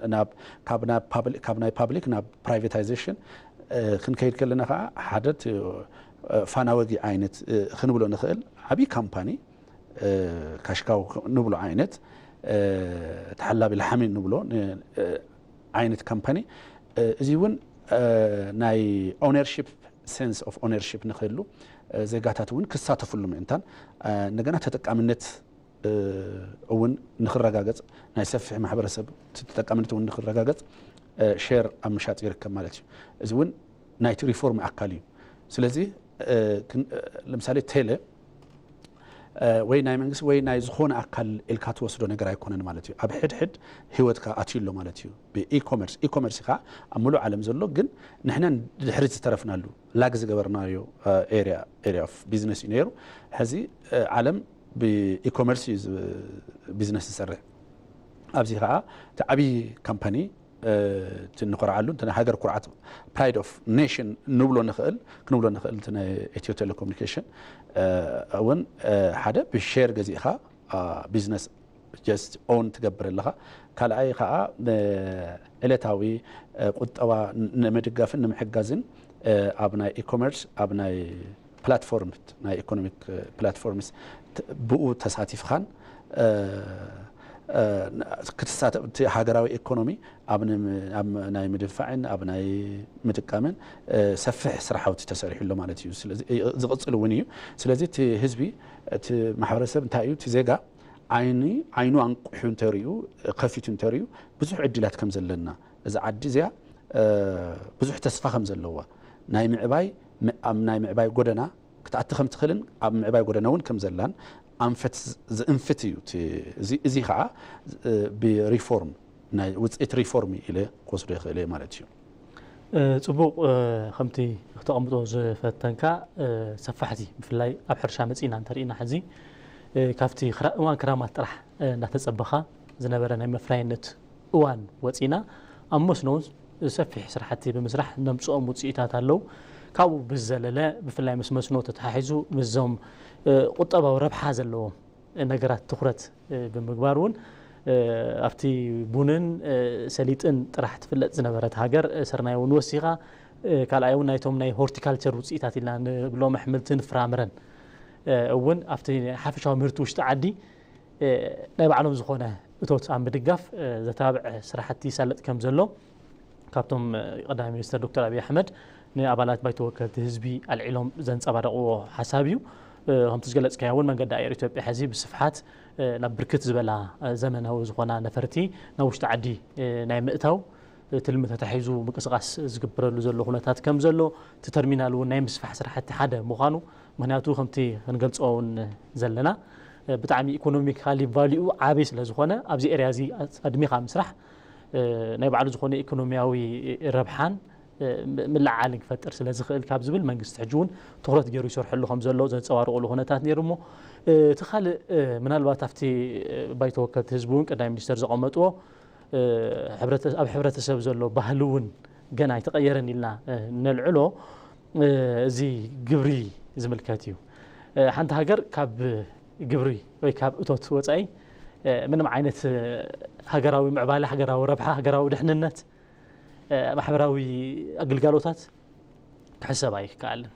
ካብ ናይ ፓብሊክ ናብ ፕራይቬታይዜሽን ክንከይድ ከለና ከዓ ሓደ ፋና ወጊ ዓይነት ክንብሎ ንኽእል ዓብዪ ካምፓኒ ካሽካው ንብሎ ዓይነት ተሓላቢ ላሓሚ ንብሎ ዓይነት ካምፓኒ፣ እዚ እውን ናይ ኦነርሺፕ፣ ሴንስ ኦፍ ኦነርሺፕ ንክህሉ፣ ዜጋታት እውን ክሳተፍሉ ምእንታን፣ እንደገና ተጠቃምነት እውን ንክረጋገፅ፣ ናይ ሰፊሕ ማሕበረሰብ ተጠቃምነት እውን ንክረጋገፅ፣ ሼር ኣብ ምሻጥ ይርከብ ማለት እዩ። እዚ እውን ናይቲ ሪፎርም ኣካል እዩ። ስለዚ ለምሳሌ ቴለ ወይ ናይ መንግስቲ ወይ ናይ ዝኾነ ኣካል ኢልካ ትወስዶ ነገር ኣይኮነን ማለት እዩ። ኣብ ሕድሕድ ህይወትካ ኣትዩ ኣሎ ማለት እዩ። ብኢኮመርስ፣ ኢኮመርስ ከዓ ኣብ ሙሉእ ዓለም ዘሎ፣ ግን ንሕና ድሕሪት ዝተረፍናሉ፣ ላግ ዝገበርናዮ ኤሪያ፣ ኤሪያ ኦፍ ቢዝነስ እዩ ነይሩ። ሕዚ ዓለም ብኢኮመርስ እዩ ቢዝነስ ዝሰርሕ። ኣብዚ ከዓ እቲ ዓብዪ ካምፓኒ፣ እቲ እንኮርዓሉ፣ እንተ ናይ ሃገር ኩርዓት፣ ፕራይድ ኦፍ ኔሽን ንብሎ ንኽእል፣ ክንብሎ ንኽእል፣ እቲ ናይ ኢትዮ ቴሌኮሙኒኬሽን እውን ሓደ ብሼር ገዚእኻ ቢዝነስ ጀስት ኦን ትገብር ኣለኻ። ካልኣይ ከዓ ዕለታዊ ቁጠባ ንምድጋፍን ንምሕጋዝን ኣብ ናይ ኢኮመርስ፣ ኣብ ናይ ፕላትፎርም፣ ናይ ኢኮኖሚክ ፕላትፎርምስ ብኡ ተሳቲፍኻን ክትሳተፍ፣ እቲ ሃገራዊ ኢኮኖሚ ኣብ ናይ ምድንፋዕን ኣብ ናይ ምጥቃምን ሰፊሕ ስራሓውቲ ተሰሪሑ ኣሎ ማለት እዩ። ዝቕፅል እውን እዩ። ስለዚ እቲ ህዝቢ፣ እቲ ማሕበረሰብ እንታይ እዩ? እቲ ዜጋ ዓይኒ፣ ዓይኑ ኣንቁሑ እንተሪኡ፣ ከፊቱ እንተሪኡ፣ ብዙሕ ዕድላት ከም ዘለና፣ እዛ ዓዲ እዚኣ ብዙሕ ተስፋ ከም ዘለዋ፣ ናይ ምዕባይ፣ ኣብ ናይ ምዕባይ ጎደና ክትኣቲ ከም ትኽእልን ኣብ ምዕባይ ጎደና እውን ከም ዘላን ኣንፈት ዝእንፍት እዩ። እዚ ከዓ ብሪፎርም፣ ናይ ውፅኢት ሪፎርም ኢለ ክወስዶ ይኽእል እየ ማለት እዩ። ፅቡቕ። ከምቲ ክተቐምጦ ዝፈተንካ፣ ሰፋሕቲ፣ ብፍላይ ኣብ ሕርሻ መፂና እንተርኢና፣ ሕዚ ካብቲ እዋን ክራማት ጥራሕ እንዳተፀበኻ ዝነበረ ናይ መፍራይነት እዋን ወፂና፣ ኣብ መስኖ እውን ሰፊሕ ስራሕቲ ብምስራሕ ነምፅኦም ውፅኢታት ኣለዉ። ካብኡ ብዝዘለለ፣ ብፍላይ ምስ መስኖ ተተሓሒዙ ምስዞም ቁጠባዊ ረብሓ ዘለዎም ነገራት ትኹረት ብምግባር እውን፣ ኣብቲ ቡንን ሰሊጥን ጥራሕ ትፍለጥ ዝነበረት ሃገር፣ ስርናይ እውን ወሲኻ፣ ካልኣይ እውን ናይቶም ናይ ሆርቲካልቸር ውፅኢታት ኢልና ንብሎም ኣሕምልትን ፍራምረን እውን ኣብቲ ሓፈሻዊ ምህርቲ ውሽጢ ዓዲ ናይ ባዕሎም ዝኾነ እቶት ኣብ ምድጋፍ ዘተባብዕ ስራሕቲ ይሳለጥ ከም ዘሎ ካብቶም ቀዳማይ ሚኒስተር ዶክተር ኣብይ ኣሕመድ ንኣባላት ባይቶ ወከልቲ ህዝቢ ኣልዒሎም ዘንጸባረቕዎ ሓሳብ እዩ። ከምቲ ዝገለጽካዮ እውን መንገዲ ኣየር ኢትዮጵያ ሕዚ ብስፍሓት ናብ ብርክት ዝበላ ዘመናዊ ዝኾና ነፈርቲ ናብ ውሽጢ ዓዲ ናይ ምእታው ትልሚ ተታሒዙ ምንቅስቃስ ዝግበረሉ ዘሎ ኩነታት ከም ዘሎ፣ እቲ ተርሚናል እውን ናይ ምስፋሕ ስራሕቲ ሓደ ምዃኑ፣ ምኽንያቱ ከምቲ ክንገልጾ እውን ዘለና ብጣዕሚ ኢኮኖሚካሊ ቫሊኡ ዓቢ ስለ ዝኾነ ኣብዚ ኤርያ እዚ ኣድሚኻ ምስራሕ ናይ ባዕሉ ዝኾነ ኢኮኖሚያዊ ረብሓን ምልዓልን ክፈጥር ስለ ዝኽእል ካብ ዝብል መንግስቲ ሕጂ እውን ትኹረት ገይሩ ይሰርሐሉ ከም ዘሎ ዘንጸባርቑሉ ኩነታት ነይሩ። እሞ እቲ ካልእ ምናልባት ኣብቲ ባይቶ ወከልቲ ህዝቢ እውን ቀዳማይ ሚኒስተር ዘቐመጥዎ ኣብ ሕብረተሰብ ዘሎ ባህሊ እውን ገና ኣይተቐየረን ኢልና ነልዕሎ። እዚ ግብሪ ዝምልከት እዩ። ሓንቲ ሃገር ካብ ግብሪ ወይ ካብ እቶት ወፃኢ ምንም ዓይነት ሃገራዊ ምዕባለ፣ ሃገራዊ ረብሓ፣ ሃገራዊ ድሕንነት፣ ማሕበራዊ ኣግልጋሎታት ክሕሰብ ኣይከኣልን።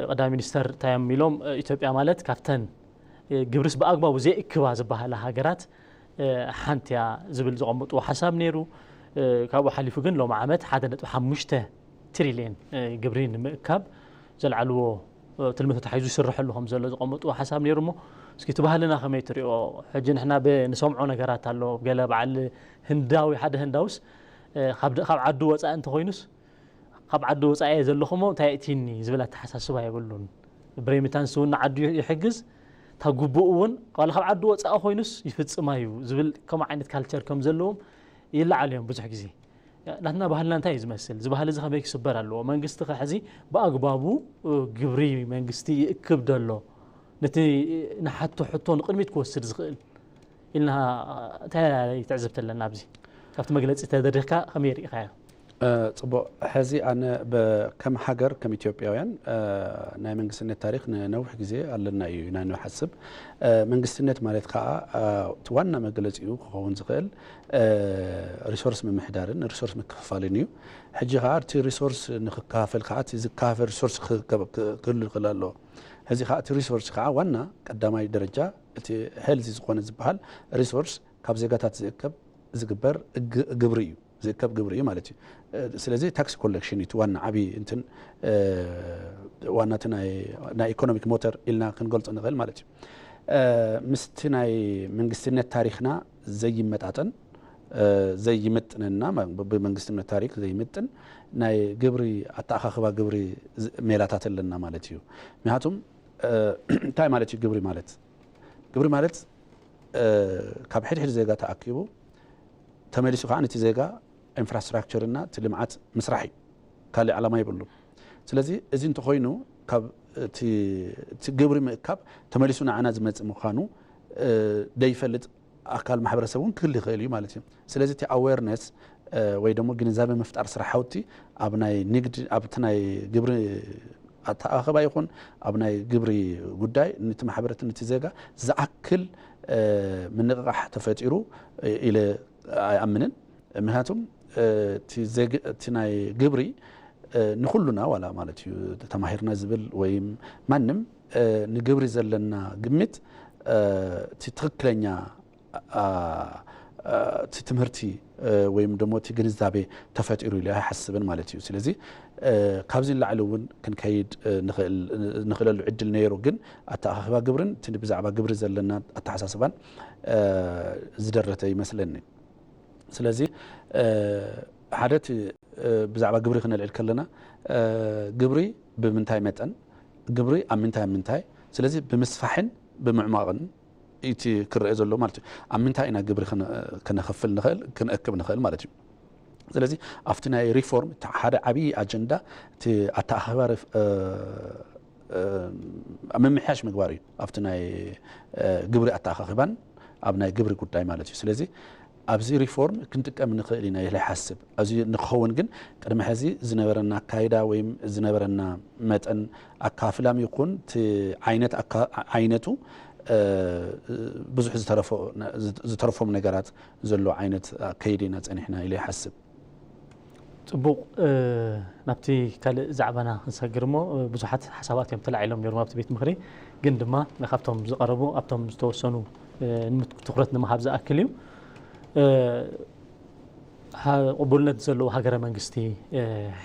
ቀዳማይ ሚኒስተር እንታይ እዮም ኢሎም? ኢትዮጵያ ማለት ካብተን ግብርስ ብኣግባቡ ዘይእክባ ዝበሃላ ሃገራት ሓንቲ እያ ዝብል ዘቐመጥዎ ሓሳብ ነይሩ። ካብኡ ሓሊፉ ግን ሎሚ ዓመት ሓደ ነጥቢ ሓሙሽተ ትሪልየን ግብሪ ንምእካብ ዘልዓልዎ ትልሚ ተታሒዙ ይስርሐሉ ከም ዘሎ ዘቐመጥዎ ሓሳብ ነይሩ። እሞ እስኪ እቲ ባህልና ከመይ ትሪኦ? ሕጂ ንሕና ብንሰምዖ ነገራት ኣሎ። ገለ በዓል ህንዳዊ፣ ሓደ ህንዳውስ ካብ ዓዱ ወፃኢ እንተኮይኑስ ካብ ዓዲ ወፃኢ እየ ዘለኹ እሞ እንታይ የእትይኒ ዝብል ኣተሓሳስባ የብሉን። ብሬሚታንስ እውን ንዓዱ ይሕግዝ፣ እታ ግቡእ እውን ዋላ ካብ ዓዲ ወፃኢ ኮይኑስ ይፍፅማ እዩ ዝብል ከምኡ ዓይነት ካልቸር ከም ዘለዎም ይለዓሉ እዮም ብዙሕ ግዜ። ናትና ባህልና እንታይ እዩ ዝመስል? እዚ ባህሊ እዚ ከመይ ክስበር ኣለዎ? መንግስቲ ከ ሕዚ ብኣግባቡ ግብሪ መንግስቲ ይእክብ ዶ ኣሎ? ነቲ ንሓቶ ሕቶ ንቕድሚት ክወስድ ዝኽእል ኢልና እንታይ ትዕዝብቲ ኣለና? ኣብዚ ካብቲ መግለፂ ተደሪኽካ ከመይ ርኢኻዮ? ጽቡቕ። ሕዚ ኣነ ከም ሃገር፣ ከም ኢትዮጵያውያን፣ ናይ መንግስትነት ታሪኽ ንነዊሕ ግዜ ኣለና እዩ ኢና ንሓስብ። መንግስትነት ማለት ከዓ እቲ ዋና መግለፂኡ ክኸውን ዝኽእል ሪሶርስ ምምሕዳርን ሪሶርስ ምክፍፋልን እዩ። ሕጂ ከዓ እቲ ሪሶርስ ንክከፋፈል ከዓ እቲ ዝከፋፈል ሪሶርስ ክህሉ ይኽእል ኣለዎ። ሕዚ ከዓ እቲ ሪሶርስ ከዓ ዋና ቀዳማይ ደረጃ እቲ ሄልዚ ዝኾነ ዝበሃል ሪሶርስ ካብ ዜጋታት ዝእከብ ዝግበር ግ- ግብሪ እዩ። ዝእከብ ግብሪ እዩ ማለት እዩ። ስለዚ ታክስ ኮሌክሽን እዩ ዋና ዓብዪ እንትን ዋናቲ ናይ ኢኮኖሚክ ሞተር ኢልና ክንገልጾ ንኽእል ማለት እዩ። ምስቲ ናይ መንግስትነት ታሪኽና ዘይመጣጠን ዘይምጥንና ብመንግስትነት ታሪክ ዘይምጥን ናይ ግብሪ ኣተኣኻኽባ ግብሪ ሜላታት ኣለና ማለት እዩ። ምክንያቱም እንታይ ማለት እዩ ግብሪ ማለት? ግብሪ ማለት ካብ ሕድሕድ ዜጋ ተኣኪቡ ተመሊሱ ከዓ ነቲ ዜጋ ኢንፍራስትራክቸርና እቲ ልምዓት ምስራሕ እዩ። ካልእ ዓላማ የብሉን። ስለዚ እዚ እንተኾይኑ ካብ እቲ ግብሪ ምእካብ ተመሊሱ ንዓና ዝመፅእ ምዃኑ ደይፈልጥ ኣካል ማሕበረሰብ እውን ክህል ይኽእል እዩ ማለት እዩ። ስለዚ እቲ ኣዌርነስ ወይ ደሞ ግንዛበ ምፍጣር ስራሕቲ ኣብ ናይ ንግድ ኣብቲ ናይ ግብሪ ኣተኣኻኽባ ይኹን ኣብ ናይ ግብሪ ጉዳይ ነቲ ማሕበረሰብ ነቲ ዜጋ ዝኣክል ምንቕቓሕ ተፈጢሩ ኢለ ኣይኣምንን። ምክንያቱም እቲ ናይ ግብሪ ንኩሉና ዋላ ማለት እዩ ተማሂርና ዝብል ወይም ማንም ንግብሪ ዘለና ግምት እቲ ትክክለኛ እቲ ትምህርቲ ወይም ደሞ እቲ ግንዛቤ ተፈጢሩ ኢለ ኣይሓስብን ማለት እዩ። ስለዚ ካብዚ ንላዕሊ እውን ክንከይድ ንኽእለሉ ዕድል ነይሩ፣ ግን ኣተኣኻኽባ ግብርን እቲ ብዛዕባ ግብሪ ዘለና ኣተሓሳስባን ዝደረተ ይመስለኒ። ስለዚ ሓደ እቲ ብዛዕባ ግብሪ ክነልዕል ከለና ግብሪ ብምንታይ መጠን፣ ግብሪ ኣብ ምንታይ ኣብ ምንታይ፣ ስለዚ ብምስፋሕን ብምዕማቕን እቲ ክረአ ዘሎ ማለት እዩ። ኣብ ምንታይ ኢና ግብሪ ክነኸፍል ንኽእል ክንእክብ ንኽእል ማለት እዩ። ስለዚ ኣብቲ ናይ ሪፎርም ሓደ ዓብዪ ኣጀንዳ እቲ ኣተኣኻኽባ ኣብ ምምሕያሽ ምግባር እዩ ኣብቲ ናይ ግብሪ ኣተኣኻኽባን ኣብ ናይ ግብሪ ጉዳይ ማለት እዩ። ስለዚ ኣብዚ ሪፎርም ክንጥቀም ንኽእል ኢና ኢለ ይሓስብ። ኣብዚ ንክኸውን ግን ቅድሚ ሕዚ ዝነበረና ኣካይዳ ወይም ዝነበረና መጠን ኣካፍላም ይኹን እቲ ዓይነት ኣይነቱ ብዙሕ ዝተረፎም ነገራት ዘሎ ዓይነት ኣካይድ ኢና ጸኒሕና ኢለ ይሓስብ። ጽቡቕ። ናብቲ ካልእ ዛዕባና ክንሰግር እሞ ብዙሓት ሓሳባት እዮም ተላዒሎም ነይሮም ኣብቲ ቤት ምኽሪ፣ ግን ድማ ካብቶም ዝቐረቡ ኣብቶም ዝተወሰኑ ትኹረት ንምሃብ ዝኣክል እዩ። ቅቡልነት ዘለዎ ሃገረ መንግስቲ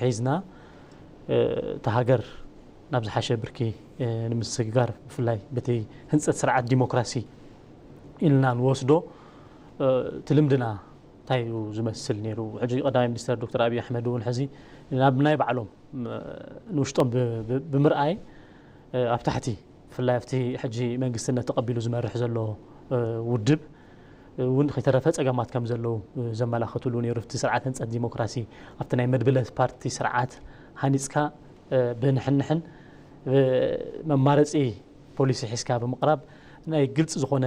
ሒዝና እታ ሃገር ናብ ዝሓሸ ብርኪ ንምስግጋር ብፍላይ በቲ ህንፀት ስርዓት ዲሞክራሲ ኢልና ንወስዶ እቲ ልምድና እንታይ እዩ ዝመስል ነይሩ? ሕጂ ቀዳማይ ሚኒስተር ዶክተር ኣብይ ኣሕመድ እውን ሕዚ ናብ ናይ ባዕሎም ንውሽጦም ብምርኣይ ኣብ ታሕቲ ብፍላይ ኣብቲ ሕጂ መንግስትነት ተቐቢሉ ዝመርሕ ዘሎ ውድብ እውን ከይተረፈ ፀገማት ከም ዘለዉ ዘመላኸትሉ ነይሩ። እቲ ስርዓት ህንፀት ዲሞክራሲ ኣብቲ ናይ መድብለ ፓርቲ ስርዓት ሃኒፅካ ብንሕንሕን መማረፂ ፖሊሲ ሒዝካ ብምቕራብ ናይ ግልፂ ዝኾነ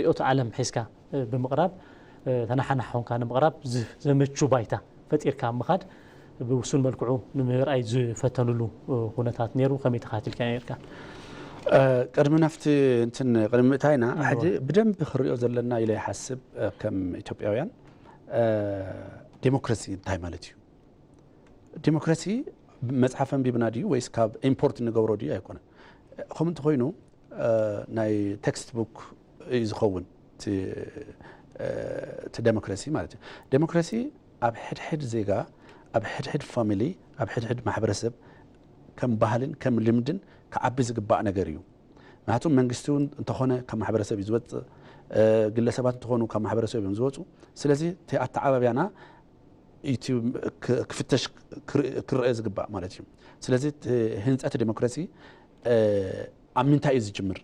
ርኦት ዓለም ሒዝካ ብምቕራብ ተናሓናሕ ኾንካ ንምቕራብ ዘመቹ ባይታ ፈጢርካ ምኻድ ብውሱን መልክዑ ንምርኣይ ዝፈተንሉ ኩነታት ነይሩ። ከመይ ተኻቲልካ ነርካ? ቅድሚ ናፍቲ እንትን ቅድሚ ምእታይና ሕጂ ብደንብ ክሪኦ ዘለና ኢለ ይሓስብ ከም ኢትዮጵያውያን ዴሞክራሲ እንታይ ማለት እዩ? ዴሞክራሲ መፅሓፍ ኣንቢብና ድዩ ወይስ ካብ ኢምፖርት እንገብሮ ድዩ ኣይኮነን። ከምኡ እንተኾይኑ ናይ ቴክስት ቡክ እዩ ዝኸውን እቲ ዴሞክራሲ ማለት እዩ። ዴሞክራሲ ኣብ ሕድሕድ ዜጋ ኣብ ሕድሕድ ፋሚሊ ኣብ ሕድሕድ ማሕበረሰብ ከም ባህልን ከም ልምድን ክዓቢ ዝግባእ ነገር እዩ። ምክንያቱም መንግስቲ እውን እንተኾነ ካብ ማሕበረሰብ እዩ ዝወፅእ፣ ግለሰባት እንተኾኑ ካብ ማሕበረሰብ እዮም ዝወፁ። ስለዚ እቲ ኣተዓባብያና እቲ ክፍተሽ ክረአ ዝግባእ ማለት እዩ። ስለዚ ህንፀት ዴሞክራሲ ኣብ ምንታይ እዩ ዝጅምር?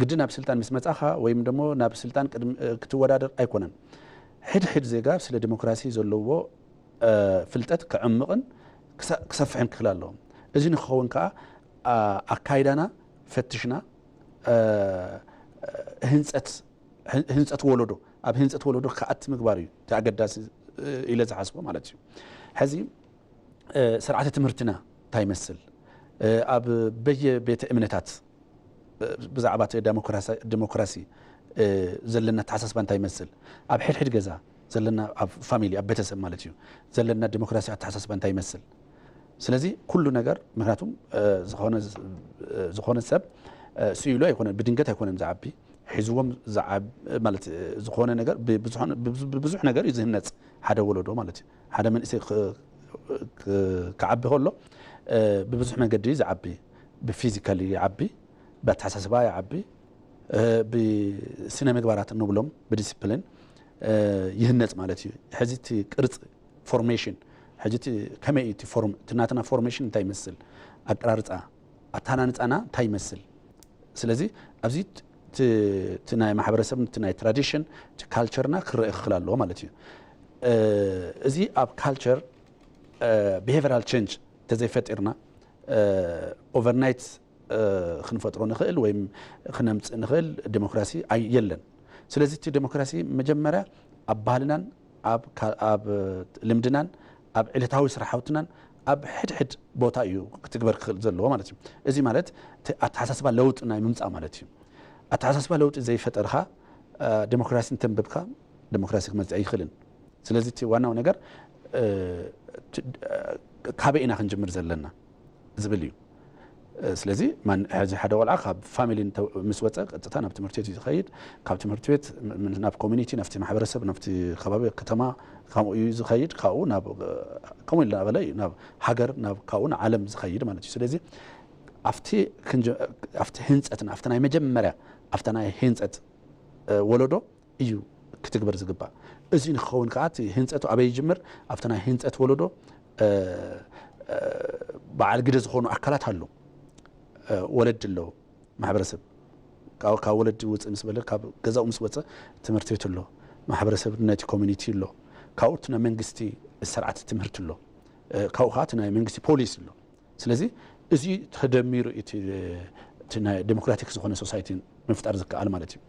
ግድን ኣብ ስልጣን ምስ መጻኻ ወይም ደሞ ናብ ስልጣን ክትወዳደር ኣይኮነን። ሕድሕድ ዜጋ ስለ ዲሞክራሲ ዘለዎ ፍልጠት ክዕምቕን ክሰፍሕን ክኽእል ኣለዎ። እዚ ንክኸውን ከዓ ኣካይዳና ፈትሽና ህንፀት ህንፀት ወለዶ ኣብ ህንፀት ወለዶ ክኣቲ ምግባር እዩ እቲ ኣገዳሲ ኢለ ዝሓስቦ ማለት እዩ። ሕዚ ስርዓተ ትምህርትና እንታይ ይመስል? ኣብ በየቤተ እምነታት ብዛዕባ እቲ ዲሞክራሲ ዘለና ኣተሓሳስባ እንታይ ይመስል? ኣብ ሕድሕድ ገዛ ዘለና ኣብ ፋሚሊ ኣብ ቤተሰብ ማለት እዩ ዘለና ዲሞክራሲ ኣተሓሳስባ እንታይ ይመስል? ስለዚ ኩሉ ነገር ምክንያቱም ዝኾነ ሰብ ስኢሉ ኣይኮነን ብድንገት ኣይኮነን ዝዓቢ ሒዝዎም ዝዓብ-፣ ማለት ዝኾነ ነገር ብብዙሕ፣ ብብዙ-፣ ብብዙሕ ነገር እዩ ዝህነጽ ሓደ ወለዶ ማለት እዩ። ሓደ መንእሰይ ክ-፣ ክ-፣ ክዓቢ ከሎ፣ እ፣ ብብዙሕ መንገዲ እዩ ዝዓቢ። ብፊዚካሊ ይዓቢ፣ ብኣተሓሳስባ ይዓቢ፣ እ፣ ብስነ ምግባራት እንብሎም፣ ብዲስፕሊን፣ እ፣ ይህነጽ ማለት እዩ። ሕዚ እቲ ቅርጺ ፎርሜሽን፣ ሕጂ እቲ ከመይ እዩ እቲ ፎርም-፣ እቲ ናትና ፎርሜሽን እንታይ ይመስል? ኣቀራርጻ፣ ኣተሃናንጻና እንታይ ይመስል? ስለዚ ኣብዚ ት-፣ ት-፣ እቲ ናይ ማሕበረሰብ፣ እቲ ናይ ትራዲሽን፣ እቲ ካልቸርና ክረአ ክኽእል ኣለዎ ማለት እዩ። እ፣ እዚ ኣብ ካልቸር፣ እ፣ ቢሄቨራል ቸንጅ ተዘይፈጢርና፣ እ፣ ኦቨርናይት፣ እ፣ ክንፈጥሮ ንኽእል ወይም ክነምጽእ ንኽእል ዲሞክራሲ ኣይ-፣ የለን። ስለዚ እቲ ዲሞክራሲ መጀመርያ ኣብ ባህልናን ኣብ ካ-፣ ኣብ ልምድናን ኣብ ዕለታዊ ስራሕትናን ኣብ ሕድሕድ ቦታ እዩ ክትግበር ክኽእል ዘለዎ ማለት እዩ። እዚ ማለት እቲ ኣተሓሳስባ ለውጢ ናይ ምምጻእ ማለት እዩ። ኣተሓሳስባ ለውጢ ዘይፈጠርካ፣ እ፣ ዲሞክራሲ እንተንብብካ ዲሞክራሲ ክመጽእ ኣይኽእልን። ስለዚ እቲ ዋናው ነገር፣ እ፣ ት-፣ እ፣ ካበይ ኢና ክንጅምር ዘለና ዝብል እዩ። እ፣ ስለዚ ማን-፣ ሕዚ ሓደ ቆልዓ ካብ ፋሚሊ እንተ-፣ ምስ ወጸ ቀጥታ ናብ ትምህርቲ ቤት እዩ ዝኸይድ። ካብ ትምህርቲ ቤት ም-፣ ም-፣ ናብ ኮሚኒቲ፣ ናብቲ ማሕበረሰብ፣ ናብቲ ከባቢ ከተማ ካብኡ እዩ ዝኸይድ። ካብኡ ናብ፣ ከምኡ ኢልና በለ እዩ ናብ ሃገር፣ ናብ፣ ካብኡ ንዓለም ዝኸይድ ማለት እዩ። ስለዚ ኣብቲ ክንጀ-፣ ኣብቲ ህንጸትና፣ ኣብቲ ናይ መጀመርያ፣ ኣብታ ናይ ህንጸት፣ እ፣ ወለዶ እዩ ክትግበር ዝግባእ። እዚ ንክኸውን ከዓ እቲ ህንጸቱ ኣበይ ይጅምር? ኣብቲ ናይ ህንጸት ወለዶ፣ እ፣ እ፣ በዓል ግደ ዝኾኑ ኣካላት ኣለዉ። እ፣ ወለዲ ኣለዉ፣ ማሕበረሰብ። ካብ፣ ካብ ወለዲ ውፅእ ምስ በለ፣ ካብ ገዛኡ ምስ ወፀ ትምህርቲ ቤት ኣሎ፣ ማሕበረሰብ ነቲ ኮሚኒቲ ኣሎ፣ ካብኡ እቲ ናይ መንግስቲ ስርዓት ትምህርቲ ኣሎ፣ እ፣ ካብኡ ከዓ እቲ ናይ መንግስቲ ፖሊሲ ኣሎ። ስለዚ እዚ ተደሚሩ እቲ፣ እቲ ናይ ዴሞክራቲክ ዝኾነ ሶሳይቲ ምፍጣር ዝከኣል ማለት እዩ።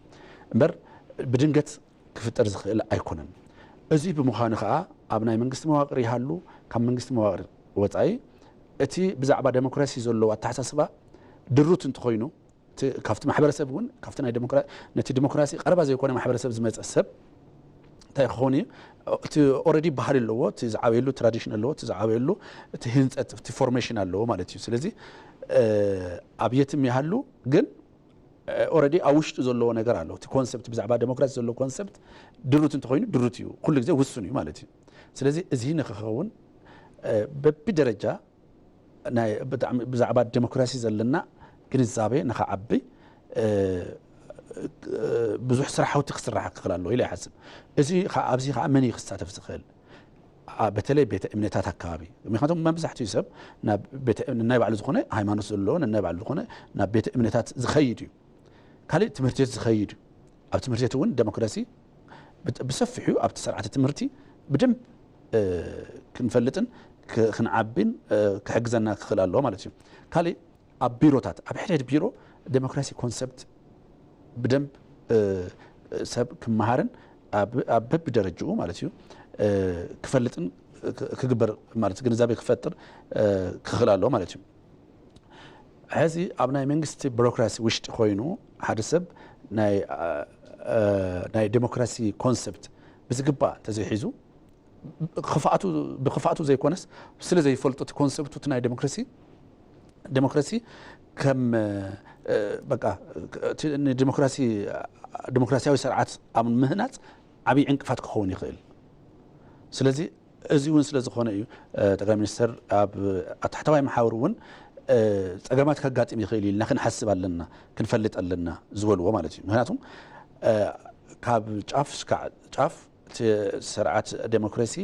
እምበር ብድንገት ክፍጠር ዝኽእል ኣይኮነን። እዚ ብምዃኑ ከዓ ኣብ ናይ መንግስቲ መዋቕር ይሃሉ፣ ካብ መንግስቲ መዋቕር ወፃኢ እቲ ብዛዕባ ዴሞክራሲ ዘለዎ ኣተሓሳስባ ድሩት እንተኾይኑ፣ እቲ፣ ካብቲ ማሕበረሰብ እውን፣ ካብቲ ናይ ዴሞክራ-፣ ነቲ ዴሞክራሲ ቀረባ ዘይኮነ ማሕበረሰብ ዝመፀ ሰብ እንታይ ክኸውን እዩ? እቲ ኦልሬዲ ባህሊ ኣለዎ፣ እቲ ዝዓበየሉ ትራዲሽን ኣለዎ፣ እቲ ዝዓበየሉ እቲ ህንፀት፣ እቲ ፎርሜሽን ኣለዎ ማለት እዩ። ስለዚ፣ እ፣ ኣብ የትም ይሃሉ ግን፣ እ፣ ኦልሬዲ ኣብ ውሽጡ ዘለዎ ነገር ኣሎ። እቲ ኮንሰፕት፣ ብዛዕባ ዴሞክራሲ ዘለዎ ኮንሰፕት ድሩት እንተኾይኑ ድሩት እዩ፣ ኩሉ ግዜ ውሱን እዩ ማለት እዩ። ስለዚ እዚ ንክኸውን፣ እ፣ በቢደረጃ ናይ ብጣዕሚ ብዛዕባ ዴሞክራሲ ዘለና ግንዛቤ ንኸዓቢ፣ እ፣ ብዙሕ ስራሕቲ ክስራሕ ክኽእል ኣለዎ ኢለ ይሓስብ። እዚ ኸ-፣ ኣብዚ ኸዓ መን እዩ ክሳተፍ ዝኽእል? ኣ-፣ በተለይ ቤተ እምነታት ኣካባቢ። ምኽንያቱም መብዛሕትኡ ሰብ ናብ ቤተ እም-፣ ነናይ ባዕሉ ዝኾነ ሃይማኖት ዘለዎ፣ ነናይ ባዕሉ ዝኾነ ናብ ቤተ እምነታት ዝኸይድ እዩ። ካልእ ትምህርቲ ቤት ዝኸይድ እዩ። ኣብ ትምህርቲ ቤት እውን ዴሞክራሲ ብጥ-፣ ብሰፊሑ ኣብቲ ስርዓተ ትምህርቲ ብደንብ፣ እ፣ ክንፈልጥን ክ-፣ ክንዓብን፣ እ፣ ክሕግዘና ክኽእል ኣለዎ ማለት እዩ። ካልእ ኣብ ቢሮታት፣ ኣብ ሕድሕድ ቢሮ ዴሞክራሲ ኮንሰፕት ብደንብ፣ እ፣ ሰብ ክመሃርን ኣብ፣ ኣብ በብደረጅኡ ማለት እዩ፣ እ፣ ክፈልጥን ክ-፣ ክግበር ማለት ግንዛቤ ክፈጥር፣ እ፣ ክኽእል ኣለዎ ማለት እዩ። ሕዚ ኣብ ናይ መንግስቲ ቢሮክራሲ ውሽጢ ኮይኑ ሓደ ሰብ ናይ፣ እ፣ ናይ ዴሞክራሲ ኮንሰፕት ብዝግባእ እንተዘይሒዙ፣ ክፍኣቱ፣ ብክፍኣቱ ዘይኮነስ ስለ ዘይፈልጦ እቲ ኮንሰፕቱ እቲ ናይ ዴሞክራሲ፣ ዴሞክራሲ ከም፣ እ፣ በቃ እቲ ንዴሞክራሲ፣ ዴሞክራሲያዊ ስርዓት ኣብ ምህናጽ ዓብዪ ዕንቅፋት ክኸውን ይኽእል። ስለዚ እዚ እውን ስለ ዝኾነ እዩ፣ እ፣ ጠቅላይ ሚኒስትር ኣብ ኣታሕተዋይ መሓውር እውን፣ እ፣ ጸገማት ከጋጥም ይኽእል እዩ ኢልና ክንሓስብ ኣለና፣ ክንፈልጥ ኣለና ዝበልዎ ማለት እዩ። ምኽንያቱም፣ እ፣ ካብ ጫፍ እስካዕ ጫፍ እቲ ስርዓት ዴሞክራሲ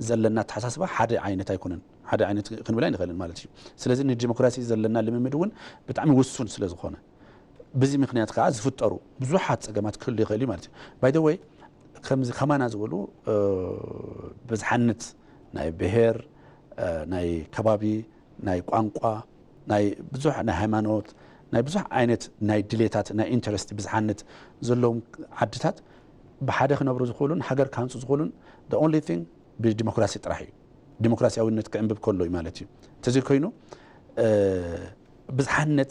ዘለና ኣተሓሳስባ ሓደ ዓይነት ኣይኮነን። ሓደ ዓይነት ክንብል ኣይንኽእልን ማለት እዩ። ስለዚ ንዲሞክራሲ ዘለና ልምምድ እውን ብጣዕሚ ውሱን ስለ ዝኾነ፣ በዚ ምኽንያት ከዓ ዝፍጠሩ ብዙሓት ጸገማት ክህሉ ይኽእል እዩ ማለት እዩ። ባይ ዘ ወይ፣ ከምዚ ከማና ዝበሉ፣ እ፣ ብዝሓነት ናይ ብሄር፣ እ፣ ናይ ከባቢ፣ ናይ ቋንቋ፣ ናይ ብዙሕ፣ ናይ ሃይማኖት፣ ናይ ብዙሕ ዓይነት ናይ ድሌታት፣ ናይ ኢንተረስት ብዝሓነት ዘለዎም ዓድታት ብሓደ ክነብሩ ዝኽእሉን ሃገር ክሃንጹ ዝኽእሉን the only thing ብዲሞክራሲ ጥራሕ እዩ። ዲሞክራሲያዊነት ክዕንብብ ከሎ እዩ ማለት እዩ። እንተዘይኮይኑ፣ እ፣ ብዝሓነት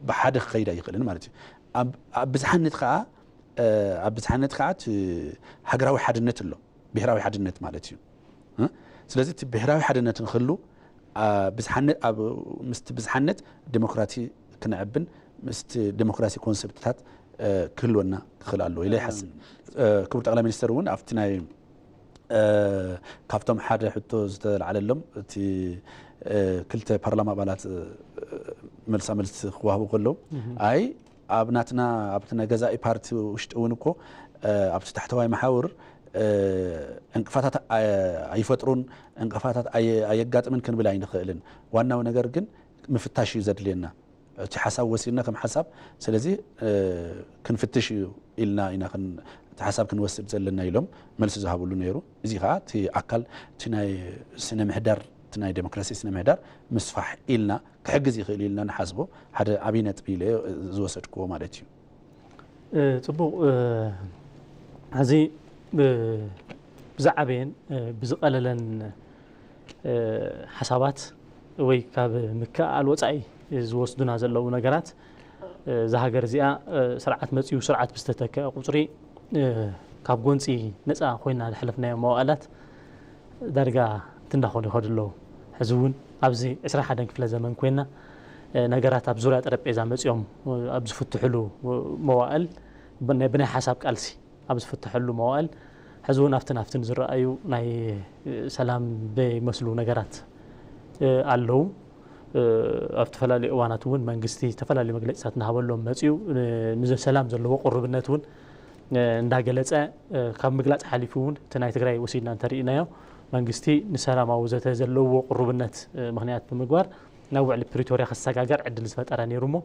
ብሓደ ክኸይድ ኣይኽእልን ማለት እዩ። ኣብ፣ ኣብ ብዝሓነት ከዓ፣ እ፣ ኣብ ብዝሓነት ከዓ እቲ ሃገራዊ ሓድነት ኣሎ፣ ብሄራዊ ሓድነት ማለት እዩ። እ? ስለዚ እቲ ብሄራዊ ሓድነት ንክህሉ፣ ኣ፣ ብዝሓነት፣ ኣብ፣ ምስቲ ብዝሓነት ዴሞክራሲ ክነዕብን ምስቲ ዴሞክራሲ ኮንሰፕትታት ክህልወና ክኽእል ኣለዎ ኢለ ይሓስብ። ክቡር ጠቕላይ ሚኒስትር እውን ኣብቲ ናይ ካብቶም ሓደ ሕቶ ዝተለዓለሎም እቲ ክልተ ፓርላማ ኣባላት መልሳ መልሲ ክዋህቡ ከለዉ ኣይ ኣብ ናትና ኣብቲ ናይ ገዛኢ ፓርቲ ውሽጢ እውን እኮ ኣብቲ ታሕተዋይ መሓውር ዕንቅፋታት ኣይፈጥሩን፣ ዕንቅፋታት ኣየጋጥምን ክንብል ኣይንኽእልን። ዋናዊ ነገር ግን ምፍታሽ እዩ ዘድልየና። እቲ ሓሳብ ወሲድና ከም ሓሳብ ስለዚ ክንፍትሽ እዩ ኢልና ኢና እቲ ሓሳብ ክንወስድ ዘለና ኢሎም መልሲ ዝሃብሉ ነይሩ። እዚ ከዓ እቲ ኣካል እቲ ናይ ስነ ምህዳር እቲ ናይ ዴሞክራሲ ስነ ምህዳር ምስፋሕ ኢልና ክሕግዝ ይኽእል ኢልና ንሓስቦ ሓደ ዓብዪ ነጥቢ ኢለ ዝወሰድክዎ ማለት እዩ። ጽቡቕ። ሕዚ ብዝዓበየን ብዝቐለለን ሓሳባት ወይ ካብ ምክእኣል ወፃኢ ዝወስዱና ዘለዉ ነገራት እዛ ሃገር እዚኣ ስርዓት መፅዩ ስርዓት ብዝተተከአ ቁፅሪ ካብ ጎንፂ ነፃ ኮይና ዝሓለፍናዮ መዋእላት ዳርጋ ትንዳኾኑ ይኸዱ ኣለዉ። ሕዚ እውን ኣብዚ ዕስራ ሓደን ክፍለ ዘመን ኮይና ነገራት ኣብ ዙርያ ጠረጴዛ መፅኦም ኣብ ዝፍትሕሉ መዋእል ብናይ ሓሳብ ቃልሲ ኣብ ዝፍትሐሉ መዋእል ሕዚ እውን ኣብትን ኣብትን ዝረኣዩ ናይ ሰላም ዘይመስሉ ነገራት ኣለዉ። ኣብ ዝተፈላለዩ እዋናት እውን መንግስቲ ዝተፈላለዩ መግለፂታት እናሃበሎም መፅዩ ንሰላም ዘለዎ ቅሩብነት እውን እንዳገለፀ ካብ ምግላፅ ሓሊፉ እውን እቲ ናይ ትግራይ ወሲድና እንተርኢናዮ መንግስቲ ንሰላማዊ ዘተ ዘለዎ ቅሩብነት ምክንያት ብምግባር ናብ ውዕሊ ፕሪቶርያ ክሰጋገር ዕድል ዝፈጠረ ነይሩ እሞ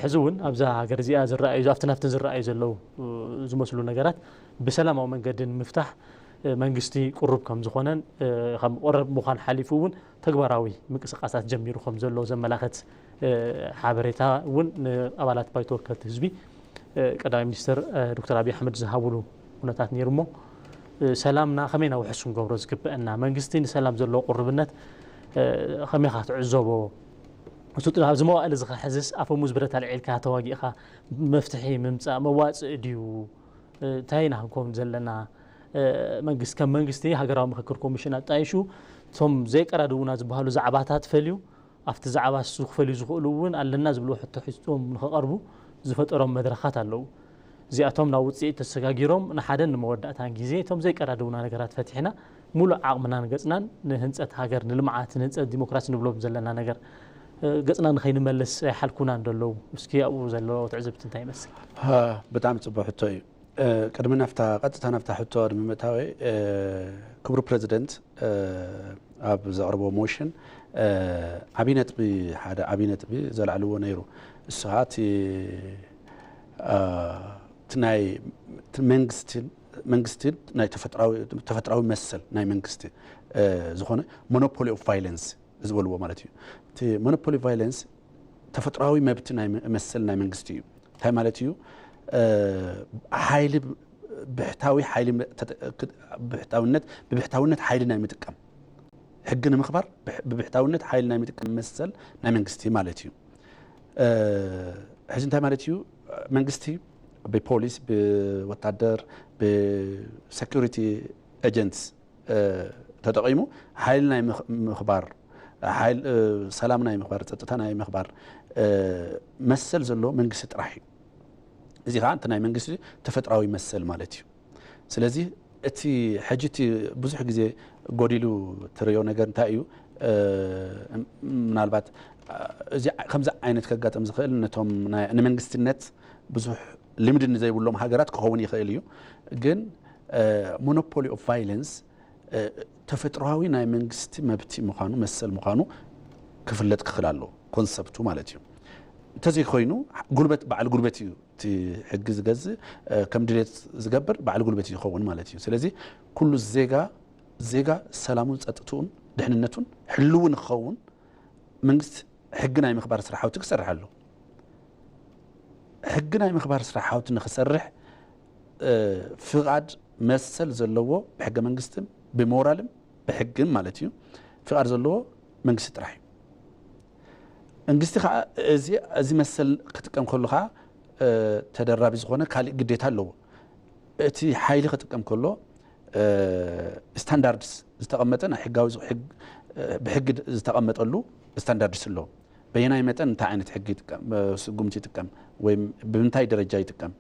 ሕዚ እውን ኣብዛ ሃገር እዚኣ ዝረኣዩ ኣብቲ ናፍትን ዝረኣዩ ዘለዉ ዝመስሉ ነገራት ብሰላማዊ መንገዲ ንምፍታሕ መንግስቲ ቅሩብ ከም ዝኾነን ካብ ቅረብ ምዃን ሓሊፉ እውን ተግባራዊ ምንቅስቃሳት ጀሚሩ ከም ዘሎ ዘመላኸት ሓበሬታ እውን ንኣባላት ባይቶ ወከልቲ ህዝቢ ቀዳማይ ሚኒስትር ዶክተር ኣብይ ኣሕመድ ዝሃብሉ ኩነታት ነይሩ እሞ ሰላምና ከመይ ናብ ውሕስ ክንገብሮ ዝግበአና መንግስቲ ንሰላም ዘለዎ ቅርብነት ከመይ ኢኻ ትዕዘቦ? ኣብዚ መዋእል እዚ ሕዝስ ኣፈሙዝ ብረት ኣልዒልካ ተዋጊእካ መፍትሒ ምምፃእ መዋፅእ ድዩ? እንታይ ኢና ክንከውን ዘለና? መንግስቲ ከም መንግስቲ ሃገራዊ ምክክር ኮሚሽን ኣጣይሹ እቶም ዘይቀራድቡና ዝበሃሉ ዛዕባታት ፈልዩ ኣብቲ ዛዕባ እሱ ክፈልዩ ዝኽእሉ እውን ኣለና ዝብልዎ ሕቶ ሒዞም ንክቐርቡ ዝፈጠሮም መድረኻት ኣለዉ። እዚኣቶም ናብ ውፅኢት ተሰጋጊሮም ንሓደን ንመወዳእታን ግዜ እቶም ዘይቀራደቡና ነገራት ፈቲሕና ሙሉእ ዓቕምናን ገፅናን ንህንፀት ሃገር ንልምዓት ንህንፀት ዲሞክራሲ ንብሎም ዘለና ነገር ገፅና ንኸይንመልስ ኣይሓልኩናን ዶ ኣለዉ? እስኪ ኣብኡ ዘሎ ትዕዝብቲ እንታይ ይመስል? ብጣዕሚ ፅቡቅ ሕቶ እዩ። ቅድሚ ናፍታ ቀጥታ ናፍታ ሕቶ ቅድሚ ምእታወይ ክቡር ፕረዚደንት ኣብ ዘቕርቦ ሞሽን ዓብዪ ነጥቢ ሓደ ዓብዪ ነጥቢ ዘልዓልዎ ነይሩ። እሱ ከዓ እቲ እቲ ናይ መንግስቲ መንግስቲ ናይ ተፈጥራዊ መሰል ናይ መንግስቲ ዝኾነ ሞኖፖሊ ኦፍ ቫይለንስ ዝበልዎ ማለት እዩ። እቲ ሞኖፖሊ ቫይለንስ ተፈጥራዊ መብቲ ናይ መሰል ናይ መንግስቲ እዩ። እንታይ ማለት እዩ? ሓይሊ ብሕታዊ ሓይሊ ብሕታዊነት ብብሕታዊነት ሓይሊ ናይ ምጥቃም ሕጊ ንምኽባር ብብሕታዊነት ሓይሊ ናይ ምጥቃም መሰል ናይ መንግስቲ ማለት እዩ። ሕዚ እንታይ ማለት እዩ? መንግስቲ ብፖሊስ፣ ብወታደር፣ ብሴኩሪቲ ኤጀንትስ ተጠቒሙ ሓይሊ ናይ ምኽባር ሰላም ናይ ምኽባር ጸጥታ ናይ ምኽባር መሰል ዘለዎ መንግስቲ ጥራሕ እዩ። እዚ ከዓ እቲ ናይ መንግስቲ ተፈጥራዊ መሰል ማለት እዩ። ስለዚ እቲ ሕጂ እቲ ብዙሕ ግዜ ጎዲሉ ትሪኦ ነገር እንታይ እዩ? ምናልባት እዚ ከምዚ ዓይነት ከጋጥም ዝኽእል ነቶም ንመንግስትነት ብዙሕ ልምዲ ንዘይብሎም ሃገራት ክኸውን ይኽእል እዩ። ግን ሞኖፖሊ ኦፍ ቫይለንስ ተፈጥሮዊ ናይ መንግስቲ መብቲ ምዃኑ መሰል ምዃኑ ክፍለጥ ክኽእል ኣለዎ። ኮንሰፕቱ ማለት እዩ። እንተዘይኮይኑ ጉልበት በዓል ጉልበት እዩ እቲ ሕጊ ዝገዝእ ከም ድሌት ዝገብር በዓል ጉልበት እዩ ዝኸውን ማለት እዩ። ስለዚ ኩሉ ዜጋ ዜጋ ሰላሙን ጸጥትኡን ድሕንነቱን ሕልው ንክኸውን መንግስቲ ሕጊ ናይ ምኽባር ስራሓውቲ ክሰርሕ ኣለዎ። ሕጊ ናይ ምኽባር ስራሓውቲ ንክሰርሕ ፍቓድ መሰል ዘለዎ ብሕገ መንግስትን ብሞራልን ብሕግን ማለት እዩ ፍቓድ ዘለዎ መንግስቲ ጥራሕ እዩ። መንግስቲ ከዓ እዚ መሰል ክጥቀም ከሉ ከዓ ተደራቢ ዝኾነ ካሊእ ግዴታ ኣለዎ። እቲ ሓይሊ ክጥቀም ከሎ ስታንዳርድስ ዝተቐመጠ ናይ ሕጋዊ ብሕጊ ዝተቐመጠሉ ስታንዳርድስ ኣለዎ። በየናይ መጠን እንታይ ዓይነት ሕጊ ይጥቀም፣ ስጉምቲ ይጥቀም፣ ወይም ብምንታይ ደረጃ ይጥቀም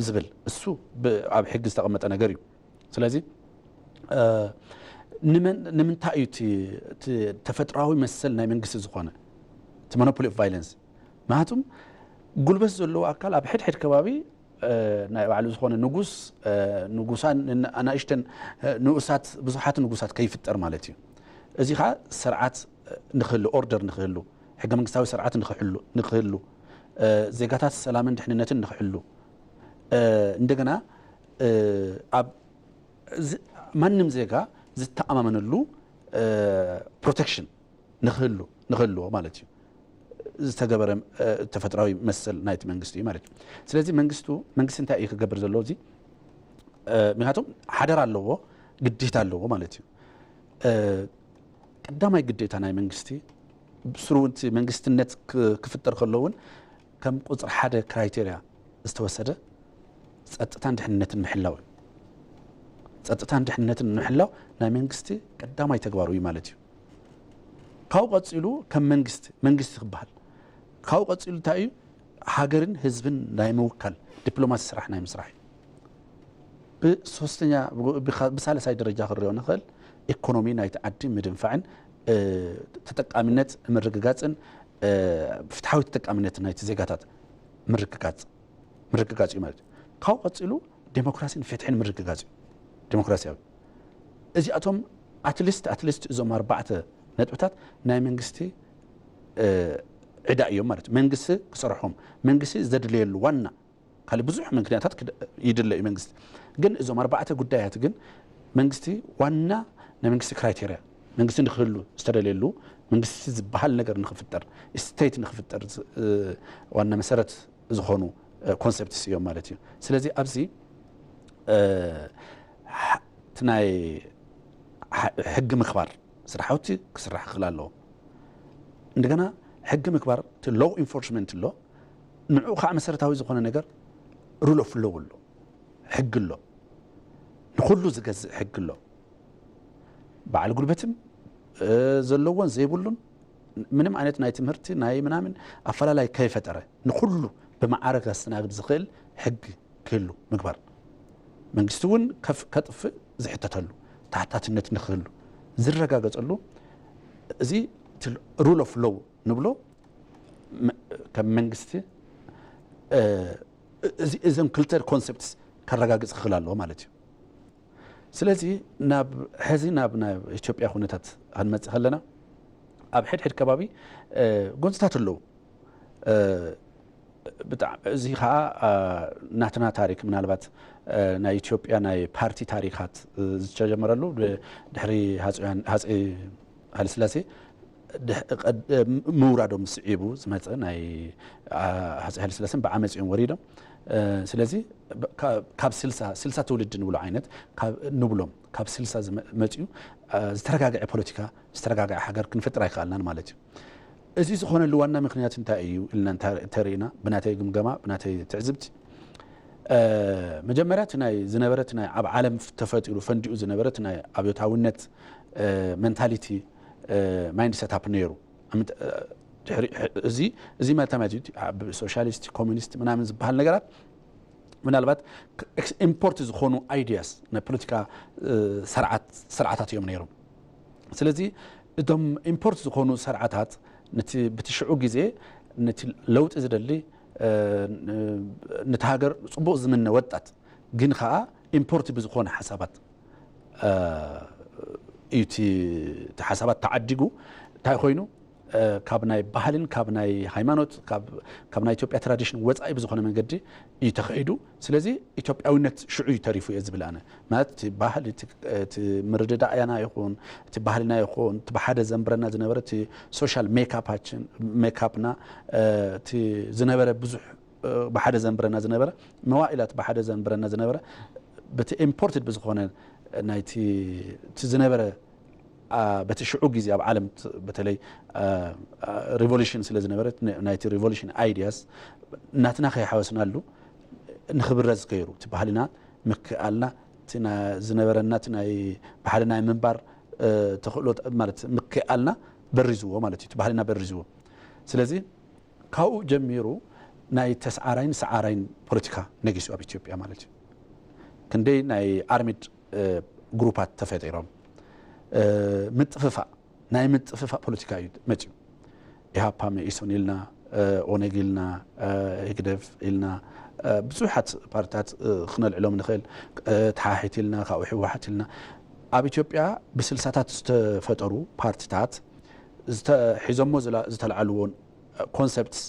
ዝብል እሱ ብ- ኣብ ሕጊ ዝተቐመጠ ነገር እዩ። ስለዚ እ፣ ንመን- ንምንታይ እዩ እቲ እቲ ተፈጥሯዊ መሰል ናይ መንግስቲ ዝኾነ እቲ monopoly of violence? ምክንያቱም ጉልበት ዘለዎ ኣካል ኣብ ሕድሕድ ከባቢ እ፣ ናይ ባዕሉ ዝኾነ ንጉስ እ፣ ንጉሳን ን- ኣናእሽተን እ፣ ንኡሳት ብዙሓት ንጉሳት ከይፍጠር ማለት እዩ። እዚ ከዓ ስርዓት እ፣ ንክህሉ ኦርደር ንክህሉ ሕገ መንግስታዊ ስርዓት ንክሕሉ ንክህሉ እ፣ ዜጋታት ሰላምን ድሕንነትን ንክሕሉ እ፣ እንደገና እ፣ ኣብ ዝ- ማንም ዜጋ ዝተኣማመነሉ ፕሮቴክሽን ንክህሉ ንክህልዎ ማለት እዩ። ዝተገበረ እ፣ ተፈጥራዊ መሰል ናይቲ መንግስቲ እዩ ማለት እዩ። ስለዚ መንግስቱ መንግስቲ እንታይ እዩ ክገብር ዘለዎ? እዚ እ፣ ምክንያቱም ሓደር ኣለዎ፣ ግዴታ ኣለዎ ማለት እዩ። እ፣ ቀዳማይ ግዴታ ናይ መንግስቲ ብስሩ እቲ መንግስትነት ክ- ክፍጠር ከሎ እውን ከም ቁፅሪ ሓደ ክራይቴርያ ዝተወሰደ ጸጥታን ድሕንነትን ምሕላው እዩ። ጸጥታን ድሕንነትን ምሕላው ናይ መንግስቲ ቀዳማይ ተግባሩ እዩ ማለት እዩ። ካብኡ ቀፂሉ ከም መንግስቲ መንግስቲ ክበሃል ካብኡ ቀፂሉ እንታይ እዩ? ሃገርን ህዝብን ናይ ምውካል ዲፕሎማሲ ስራሕ ናይ ምስራሕ እዩ። ብሶስተኛ ብሳልሳይ ደረጃ ክንሪኦ ንኽእል ኢኮኖሚ ናይቲ ዓዲ ምድንፋዕን እ፣ ተጠቃሚነት ምርግጋፅን እ፣ ፍትሓዊ ተጠቃሚነት ናይቲ ዜጋታት ምርግጋፅ ምርግጋፅ እዩ ማለት እዩ። ካብኡ ቀፂሉ ዴሞክራሲን ፍትሕን ምርግጋፅ እዩ። ዴሞክራሲያዊ እዚኣቶም ኣትሊስት ኣትሊስት እዞም ኣርባዕተ ነጥብታት ናይ መንግስቲ እ፣ ዕዳ እዮም ማለት እዩ። መንግስቲ ክሰርሖም መንግስቲ ዘድልየሉ ዋና ካልእ ብዙሕ ምክንያታት ክድ- ይድለ እዩ መንግስቲ። ግን እዞም ኣርባዕተ ጉዳያት ግን መንግስቲ ዋና ናይ መንግስቲ ክራይቴርያ መንግስቲ ንክህሉ ዝተደልየሉ መንግስቲ ዝበሃል ነገር ንክፍጠር ስቴት ንክፍጠር ዝ- እ፣ ዋና መሰረት ዝኾኑ ኮንሰፕትስ እዮም ማለት እዩ። ስለዚ ኣብዚ እ፣ ሕ- እቲ ናይ ሕ- ሕጊ ምክባር ስራሕቲ ክስራሕ ክኽእል ኣለዎ። እንደገና ሕጊ ምክባር እቲ ሎው ኢንፎርስመንት ኣሎ። ንዑ ከዓ መሰረታዊ ዝኾነ ነገር ሩል ኦፍ ሎው ኣሎ፣ ሕጊ ኣሎ፣ ንኩሉ ዝገዝእ ሕጊ ኣሎ። በዓል ጉልበትም እ፣ ዘለዎን ዘይብሉን ምንም ዓይነት ናይ ትምህርቲ ናይ ምናምን ኣፈላላይ ከይፈጠረ ንኩሉ ብመዓረ ከስተናግድ ዝኽእል ሕጊ ክህሉ ምግባር መንግስቲ እውን ከፍ- ከጥፍእ ዝሕተተሉ ተሓታትነት ንክህሉ ዝረጋገፀሉ እዚ ሩል ኦፍ ሎው ንብሎ መ- ከም መንግስቲ እ፣ እዚ- እዞም ክልተ ኮንሰፕትስ ከረጋግፅ ክኽእል ኣለዎ ማለት እዩ። ስለዚ ናብ ሕዚ ናብ ናብ ኢትዮጵያ ኩነታት ክንመፅእ ከለና ኣብ ሕድሕድ ከባቢ እ፣ ጎንፅታት ኣለዉ። እ፣ ብጣዕ- እዚ ከዓ አ፣ ናትና ታሪክ ምናልባት እ፣ ናይ ኢትዮጵያ ናይ ፓርቲ ታሪካት እ፣ ዝተጀመረሉ ብ- ድሕሪ ሃፀ ዮሃን- ሃፀ ሃይለስላሴ ድሕ- ቀድ- ምውራዶም ስዒቡ ዝመፀ ናይ አ፣ ሃፀ ሃይለስላሴን ብዓመፅ እዮም ወሪዶም። እ፣ ስለዚ ብ- ካ- ካብ ስልሳ ስልሳ ትውልዲ ንብሎ ዓይነት ካብ ንብሎም ካብ ስልሳ ዝመ- መፅኡ አ፣ ዝተረጋገዐ ፖለቲካ ዝተረጋገዐ ሃገር ክንፈጥር ኣይከኣልናን ማለት እዩ። እዚ ዝኾነሉ ዋና ምክንያት እንታይ እዩ ኢልና እንተ- እንተርኢና ብናተይ ግምገማ ብናተይ ትዕዝብቲ እ፣ መጀመርያ እቲ ናይ ዝነበረ እቲ ናይ ኣብ ዓለም ተፈጢሩ ፈንዲኡ ዝነበረ እቲ ናይ ኣብዮታውነት እ፣ መንታሊቲ እ፣ ማይንድሰት ኣፕ ነይሩ። ኣምት- እ፣ ድሕሪ- እዚ እዚ ማለት ማለት እዩ። ኣብ ሶሻሊስት ኮሚኒስት ምናምን ዝበሃል ነገራት ምናልባት ኢምፖርት ዝኾኑ ኣይዲያስ ናይ ፖለቲካ እ፣ ስርዓት ስርዓታት እዮም ነይሮም። ስለዚ እቶም ኢምፖርት ዝኾኑ ስርዓታት ነቲ ብቲ ሽዑ ግዜ ነቲ ለውጢ ዝደሊ እ፣ ነቲ ሃገር ፅቡቕ ዝምነ ወጣት ግን ከዓ ኢምፖርት ብዝኾነ ሓሳባት እ፣ እዩ እቲ እቲ ሓሳባት ተዓዲጉ እንታይ ኮይኑ እ፣ ካብ ናይ ባህልን ካብ ናይ ሃይማኖት ካብ ካብ ናይ ኢትዮጵያ ትራዲሽን ወፃኢ ብዝኾነ መንገዲ እዩ ተኸይዱ። ስለዚ ኢትዮጵያዊነት ሽዑ እዩ ተሪፉ እየ ዝብል ኣነ። ማለት እቲ ባህሊ እቲ እቲ ምርድዳእያና ይኹን እቲ ባህልና ይኹን እቲ ብሓደ ዘንብረና ዝነበረ እቲ ሶሻል ሜካፓችን ሜካፕና እ፣ እቲ ዝነበረ ብዙሕ እ፣ ብሓደ ዘንብረና ዝነበረ መዋኢላት ብሓደ ዘንብረና ዝነበረ በቲ ኢምፖርትድ ብዝኾነ ናይቲ እቲ ዝነበረ ኣ፣ በቲ ሽዑ ግዜ ኣብ ዓለም ት- በተለይ ሪቮሉሽን ስለ ዝነበረ ን- ናይቲ ሪቮሉሽን ኣይዲያስ ናትና ከይሓወስናሉ ንክብረዝ ገይሩ እቲ ባህልና ምክኣልና እቲ ና- ዝነበረና እቲ ናይ ብሓደ ናይ ምንባር እ፣ ተኽእሎ ጥ- ማለት ምክኣልና በሪዝዎ ማለት እዩ። እቲ ባህልና በሪዝዎ። ስለዚ ካብኡ ጀሚሩ ናይ ተስዓራይን ሰዓራይን ፖለቲካ ነጊሱ ኣብ ኢትዮጵያ ማለት እዩ። ክንደይ ናይ ኣርሚድ ግሩፓት ተፈጢሮም፣ ምጥፍፋእ፣ ናይ ምጥፍፋእ ፖለቲካ እዩ መፅዩ። ኢሃፓ፣ መኢሶን ኢልና፣ ኦነግ ኢልና፣ ህግደፍ ኢልና፣ ብዙሓት ፓርትታት ክነልዕሎም ንኽእል፣ ተሓሒት ኢልና፣ ካብኡ ህወሓት ኢልና። ኣብ ኢትዮጵያ ብስልሳታት ዝተፈጠሩ ፓርትታት ሒዞሞ ዝተልዓልዎ ኮንሰፕትስ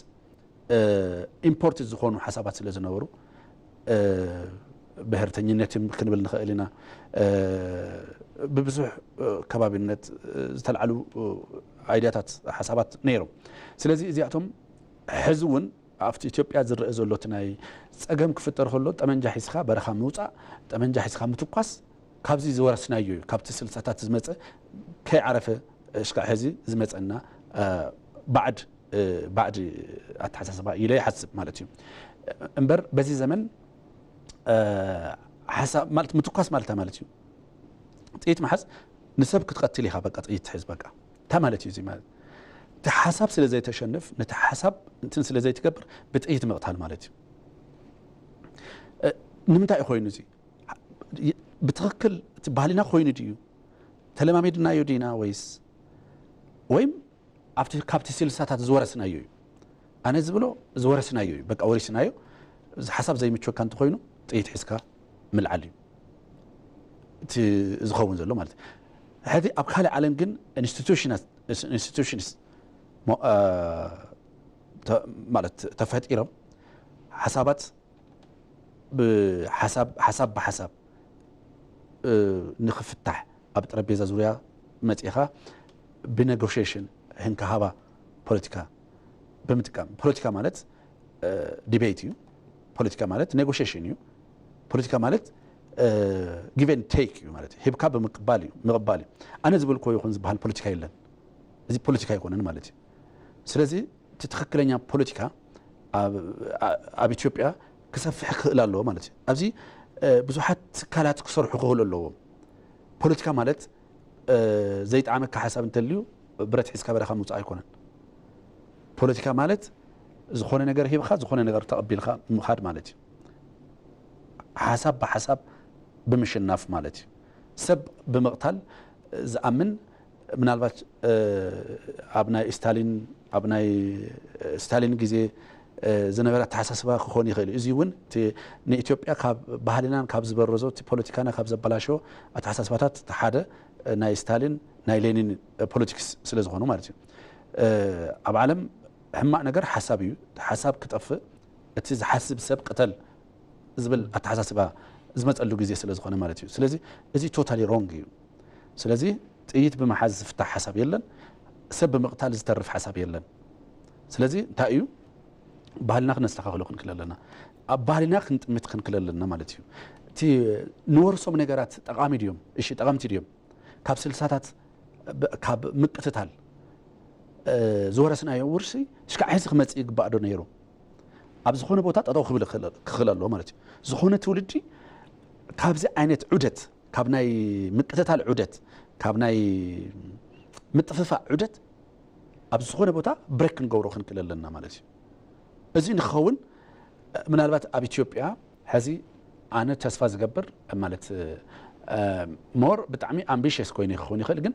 ኢምፖርት ዝኾኑ ሓሳባት ስለ ዝነበሩ፣ ብሄርተኝነት እዮም ክንብል ንኽእል ኢና። ብብዙሕ ከባቢነት ዝተልዓሉ ኣይድያታት፣ ሓሳባት ነይሮም። ስለዚ እዚኣቶም ሕዚ እውን ኣብቲ ኢትዮጵያ ዝረአ ዘሎ እቲ ናይ ፀገም ክፍጠር ከሎ ጠመንጃ ሒዝካ በረኻ ምውፃእ፣ ጠመንጃ ሒዝካ ምትኳስ ካብዚ ዝወረስናዮ እዩ። ካብቲ ስልሳታት ዝመፀ ከይዓረፈ እሽካዕ ሕዚ ዝመፀና ባዕድ ባዕዲ ኣተሓሳስባ ኢለ ይሓስብ ማለት እዩ። እምበር በዚ ዘመን ሓሳብ ማለት ምትኳስ ማለት ማለት እዩ። ጥይት መሓዝ ንሰብ ክትቐትል ኢኻ፣ በቃ ጥይት ትሕዝ፣ በቃ እንታይ ማለት እዩ እዚ ማለት? እቲ ሓሳብ ስለ ዘይተሸንፍ፣ ነቲ ሓሳብ እንትን ስለ ዘይትገብር ብጥይት ምቕታል ማለት እዩ። ንምንታይ እዩ ኮይኑ እዚ? ብትኽክል እቲ ባህልና ኮይኑ ድዩ? ተለማሚድናዮ ዲና ወይስ ወይም ኣብቲ ካብቲ ስልሳታት ዝወረስናዮ እዩ? ኣነ ዝብሎ ዝወረስናዮ እዩ። በቃ ወሪስናዮ። እዚ ሓሳብ ዘይምችወካ እንተኾይኑ ጥይት ሒዝካ ምልዓል እዩ እቲ ዝኸውን ዘሎ ማለት እዩ። ሕዚ ኣብ ካልእ ዓለም ግን ኢንስቲቱሽንስ ማለት ተፈጢሮም ሓሳባት ብሓሳብ ሓሳብ ብሓሳብ ንኽፍታሕ ኣብ ጠረጴዛ ዙርያ መፂኻ ብኔጎሽሽን ህንካሃባ ፖለቲካ ብምጥቃም፣ ፖለቲካ ማለት ዲቤት እዩ። ፖለቲካ ማለት ኔጎሽሽን እዩ። ፖለቲካ ማለት ጊቨን ቴክ እዩ ማለት ሂብካ ብምቅባል እዩ፣ ምቕባል እዩ። ኣነ ዝበልክዎ ይኹን ዝበሃል ፖለቲካ የለን። እዚ ፖለቲካ ኣይኮነን ማለት እዩ። ስለዚ እቲ ትኽክለኛ ፖለቲካ ኣብ ኢትዮጵያ ክሰፍሕ ክኽእል ኣለዎ ማለት እዩ። ኣብዚ ብዙሓት ትካላት ክሰርሑ ክኽእሉ ኣለዎም። ፖለቲካ ማለት ዘይጠዓመካ ሓሳብ እንተልዩ ብረት ሒዝካ በረኻ ምውፃእ ኣይኮነን። ፖለቲካ ማለት ዝኾነ ነገር ሂብኻ ዝኾነ ነገር ተቐቢልካ ምኻድ ማለት እዩ። ሓሳብ ብሓሳብ ብምሽናፍ ማለት እዩ። ሰብ ብምቕታል ዝኣምን ምናልባት ኣብ ናይ ስታሊን ኣብ ናይ ስታሊን ግዜ ዝነበረ ኣተሓሳስባ ክኾን ይኽእል እዩ። እዚ እውን ንኢትዮጵያ ካብ ባህልናን ካብ ዝበረዞ እቲ ፖለቲካና ካብ ዘበላሸዎ ኣተሓሳስባታት ሓደ ናይ ስታሊን ናይ ሌኒን ፖለቲክስ ስለ ዝኾኑ ማለት እዩ። ኣብ ዓለም ሕማቕ ነገር ሓሳብ እዩ። ሓሳብ ክጠፍእ፣ እቲ ዝሓስብ ሰብ ቅተል ዝብል ኣተሓሳስባ ዝመፀሉ ግዜ ስለ ዝኾነ ማለት እዩ። ስለዚ እዚ ቶታሊ ሮንግ እዩ። ስለዚ ጥይት ብምሓዝ ዝፍታሕ ሓሳብ የለን፣ ሰብ ብምቕታል ዝተርፍ ሓሳብ የለን። ስለዚ እንታይ እዩ ባህልና ክነስተኻኽሎ ክንክል ኣለና፣ ኣብ ባህልና ክንጥምት ክንክል ኣለና ማለት እዩ። እቲ ንወርሶም ነገራት ጠቓሚ ድዮም? እሺ ጠቐምቲ ድዮም? ካብ ስልሳታት ካብ ምቅትታል ዝወረስናዮ ውርሲ እሽካዕ ሕዚ ክመፅእ ይግባእ ዶ ነይሩ? ኣብ ዝኾነ ቦታ ጠጠው ክብል ክኽእል ኣለዎ ማለት እዩ። ዝኾነ ትውልዲ ካብዚ ዓይነት ዑደት፣ ካብ ናይ ምቅትታል ዑደት፣ ካብ ናይ ምጥፍፋእ ዑደት ኣብ ዝኾነ ቦታ ብሬክ ክንገብሮ ክንክእል ኣለና ማለት እዩ። እዚ ንክኸውን ምናልባት ኣብ ኢትዮጵያ ሕዚ ኣነ ተስፋ ዝገብር ማለት ሞር ብጣዕሚ ኣምቢሽስ ኮይኑ ክኸውን ይኽእል፣ ግን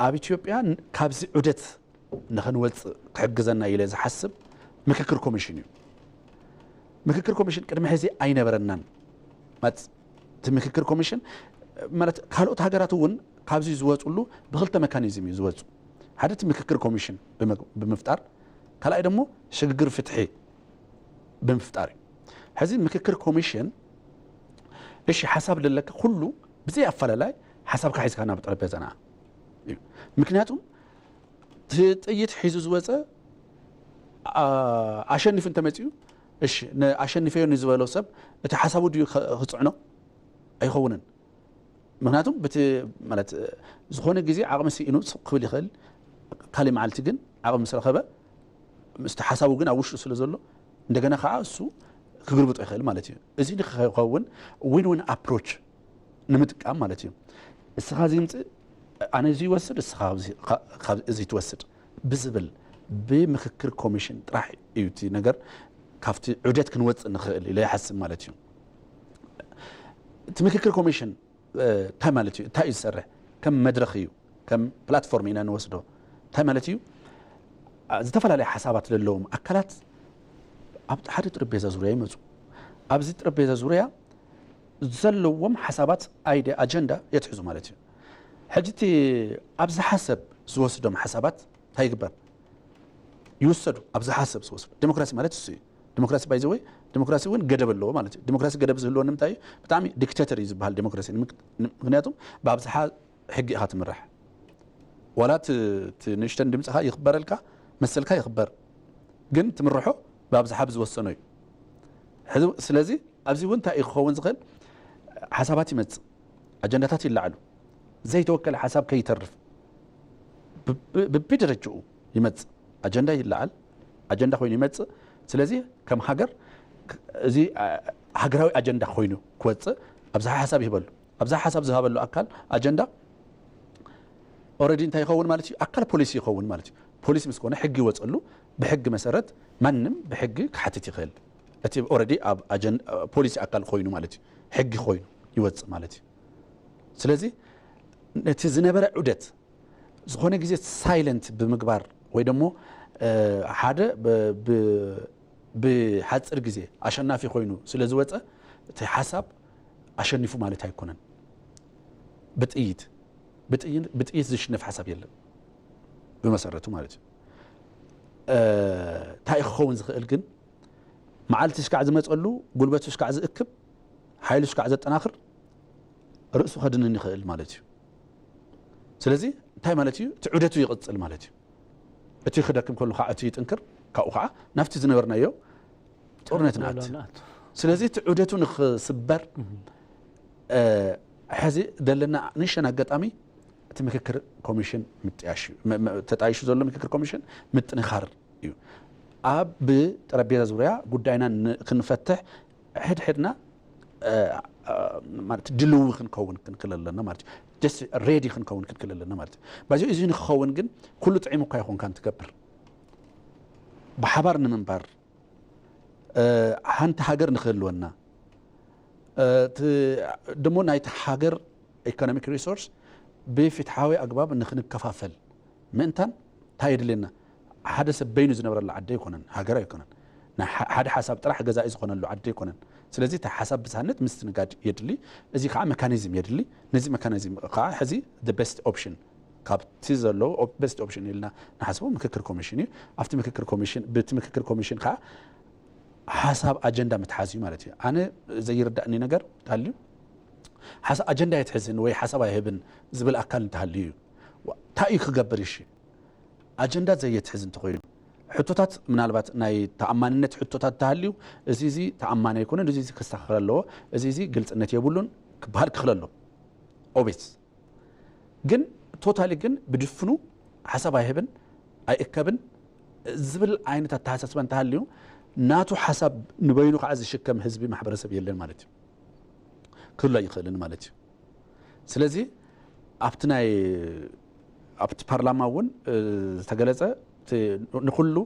ኣብ ኢትዮጵያ ካብዚ ዑደት ንኽንወፅእ ክሕግዘና ኢለ ዝሓስብ ምክክር ኮሚሽን እዩ። ምክክር ኮሚሽን ቅድሚ ሕዚ ኣይነበረናን። ማለት እቲ ምክክር ኮሚሽን ማለት ካልኦት ሃገራት እውን ካብዚ ዝወፅሉ ብክልተ መካኒዝም እዩ ዝወፁ። ሓደ እቲ ምክክር ኮሚሽን ብምፍጣር፣ ካልኣይ ደግሞ ሽግግር ፍትሒ ብምፍጣር እዩ። ሕዚ ምክክር ኮሚሽን እሺ ሓሳብ ደለካ ኩሉ ብዘይ ኣፈላላይ ሓሳብካ ሒዝካ ናብ ጠረጴዛ ንኣ እዩ። ምክንያቱም እቲ ጥይት ሒዙ ዝወፀ ኣሸኒፉ እንተመፂኡ እሺ ኣሸኒፈዮ ንዝበሎ ሰብ እቲ ሓሳቡ ድዩ ክፅዕኖ? ኣይኸውንን። ምክንያቱም ብቲ ማለት ዝኾነ ግዜ ዓቕሚ ስኢኑ ስቕ ክብል ይኽእል። ካሊእ መዓልቲ ግን ዓቕሚ ምስ ረኸበ ምስቲ ሓሳቡ ግን ኣብ ውሽጡ ስለ ዘሎ እንደገና ከዓ እሱ ክግልብጦ ይኽእል ማለት እዩ። እዚ ንክኸውን ዊን ዊን ኣፕሮች ንምጥቃም ማለት እዩ። እስኻ እዚ ምፅእ ኣነ እዚ ይወስድ እስኻ እዚ ትወስድ ብዝብል ብምክክር ኮሚሽን ጥራሕ እዩ እቲ ነገር ካብቲ ዑደት ክንወፅእ ንኽእል ኢለ ይሓስብ ማለት እዩ። እቲ ምክክር ኮሚሽን እንታይ ማለት እዩ? እንታይ እዩ ዝሰርሕ? ከም መድረኽ እዩ፣ ከም ፕላትፎርም ኢና ንወስዶ። እንታይ ማለት እዩ? ዝተፈላለዩ ሓሳባት ዘለዎም ኣካላት ኣብ ሓደ ጠረጴዛ ዙርያ ይመፁ። ኣብዚ ጠረጴዛ ዙርያ ዘለዎም ሓሳባት፣ ኣይዲ፣ ኣጀንዳ የትሕዙ ማለት እዩ። ሕጂ እቲ ኣብዚ ሓሰብ ዝወስዶም ሓሳባት እንታይ ይግበር? ይውሰዱ። ኣብዚ ሓሰብ ዝወስዱ፣ ዴሞክራሲ ማለት እሱ እዩ። ዴሞክራሲ ባይዘወይ፣ ዴሞክራሲ እውን ገደብ ኣለዎ ማለት እዩ። ዴሞክራሲ ገደብ ዝህልዎ ንምንታይ እዩ? ብጣዕሚ ዲክቴተር እዩ ዝበሃል ዴሞክራሲ። ምክ- ምክንያቱም ብኣብዝሓ ሕጊ ኢኻ ትምራሕ። ዋላ እቲ እቲ ንእሽተን ድምፅኻ ይኽበረልካ፣ መሰልካ ይኽበር፣ ግን ትምርሖ ብኣብዝሓ ብዝወሰኖ እዩ። ሕዚ ስለዚ ኣብዚ እውን እንታይ እዩ ክኸውን ዝኽእል? ሓሳባት ይመፅእ፣ ኣጀንዳታት ይለዓሉ። ዘይተወከለ ሓሳብ ከይተርፍ ብብደረጅኡ ይመፅእ፣ ኣጀንዳ ይለዓል፣ ኣጀንዳ ኮይኑ ይመፅእ። ስለዚ ከም ሃገር እዚ ሃገራዊ ኣጀንዳ ኮይኑ ክወፅእ ኣብዝሓ ሓሳብ ይህበሉ። ኣብዝሓ ሓሳብ ዝሃበሉ ኣካል ኣጀንዳ ኦረዲ እንታይ ይኸውን ማለት እዩ? ኣካል ፖሊሲ ይኸውን ማለት እዩ። ፖሊሲ ምስ ኮነ ሕጊ ይወፀሉ። ብሕጊ መሰረት ማንም ብሕጊ ክሓትት ይኽእል። እቲ ኦረዲ ኣብ ፖሊሲ ኣካል ኮይኑ ማለት እዩ። ሕጊ ኮይኑ ይወፅእ ማለት እዩ። ስለዚ ነቲ ዝነበረ ዑደት ዝኾነ ግዜ ሳይለንት ብምግባር ወይ ደሞ ሓደ ብሓፅር ግዜ ኣሸናፊ ኮይኑ ስለ ዝወፀ እቲ ሓሳብ ኣሸኒፉ ማለት ኣይኮነን። ብጥይት ብጥይት ዝሽነፍ ሓሳብ የለን ብመሰረቱ ማለት እዩ። እንታይ ክኸውን ዝኽእል ግን መዓልቲ ሽካዕ ዝመፀሉ፣ ጉልበቱ ሽካዕ ዝእክብ፣ ሓይሉ ሽካዕ ዘጠናኽር፣ ርእሱ ከድንን ይኽእል ማለት እዩ። ስለዚ እንታይ ማለት እዩ? እቲ ዑደቱ ይቕፅል ማለት እዩ። እቲ ክደክም ከሉ ከዓ እቲ ይጥንክር፣ ካብኡ ከዓ ናብቲ ዝነበርናዮ ጦርነት ንኣት። ስለዚ እቲ ዑደቱ ንክስበር ሕዚ ዘለና ንእሽተን ኣጋጣሚ እቲ ምክክር ኮሚሽን ምጥያሽ እዩ። ተጣይሹ ዘሎ ምክክር ኮሚሽን ምጥንኻር እዩ። ኣብ ብጠረጴዛ ዙርያ ጉዳይና ክንፈትሕ ሕድሕድና ማለት ድልዊ ክንከውን ክንክእል ኣለና ማለት እዩ። ጀስት ሬዲ ክንከውን ክንክእል ኣለና ማለት እዩ። ባዚ እዚ ንክኸውን ግን ኩሉ ጥዒሙ እኳ ይኹንካ እንትገብር ብሓባር ንምንባር ሓንቲ ሃገር ንክህልወና ደሞ ናይቲ ሃገር ኢኮኖሚክ ሪሶርስ ብፍትሓዊ ኣግባብ ንክንከፋፈል ምእንታን እንታይ የድልየና? ሓደ ሰብ በይኑ ዝነብረሉ ዓዲ ኣይኮነን፣ ሃገር ኣይኮነን። ናይ ሓደ ሓሳብ ጥራሕ ገዛኢ ዝኾነሉ ዓዲ ኣይኮነን። ስለዚ እቲ ሓሳብ ብዝሃነት ምስትንጋድ የድሊ። እዚ ከዓ መካኒዝም የድሊ። ነዚ መካኒዝም ከዓ ሕዚ ቤስት ኦፕሽን ካብቲ ዘለዉ ቤስት ኦፕሽን ኢልና ንሓስቦ ምክክር ኮሚሽን እዩ። ኣብቲ ምክክር ኮሚሽን ብቲ ምክክር ኮሚሽን ከዓ ሓሳብ ኣጀንዳ ምትሓዝ እዩ ማለት እዩ። ኣነ ዘይርዳእኒ ነገር እንተሃልዩ ሓሳብ ኣጀንዳ የትሕዝን ወይ ሓሳብ ኣይህብን ዝብል ኣካል እንተሃልዩ እዩ እንታይ እዩ ክገብር? እሺ ኣጀንዳ ዘየትሕዝ እንተኮይኑ ሕቶታት ምናልባት ናይ ተኣማንነት ሕቶታት እንተሃልዩ እዚ እዚ ተኣማኒ ኣይኮነን፣ እዚ እዚ ክስተካከል ኣለዎ፣ እዚ እዚ ግልፅነት የብሉን ክበሃል ክኽእል ኣሎ። ኦቤስ ግን ቶታሊ ግን ብድፍኑ ሓሳብ ኣይህብን ኣይእከብን ዝብል ዓይነት ኣተሓሳስባ እንተሃልዩ ናቱ ሓሳብ ንበይኑ ከዓ ዝሽከም ህዝቢ ማሕበረሰብ የለን ማለት እዩ። ክህሉ ኣይኽእልን ማለት እዩ። ስለዚ ኣብቲ ናይ ኣብቲ ፓርላማ እውን ዝተገለፀ ንኩሉ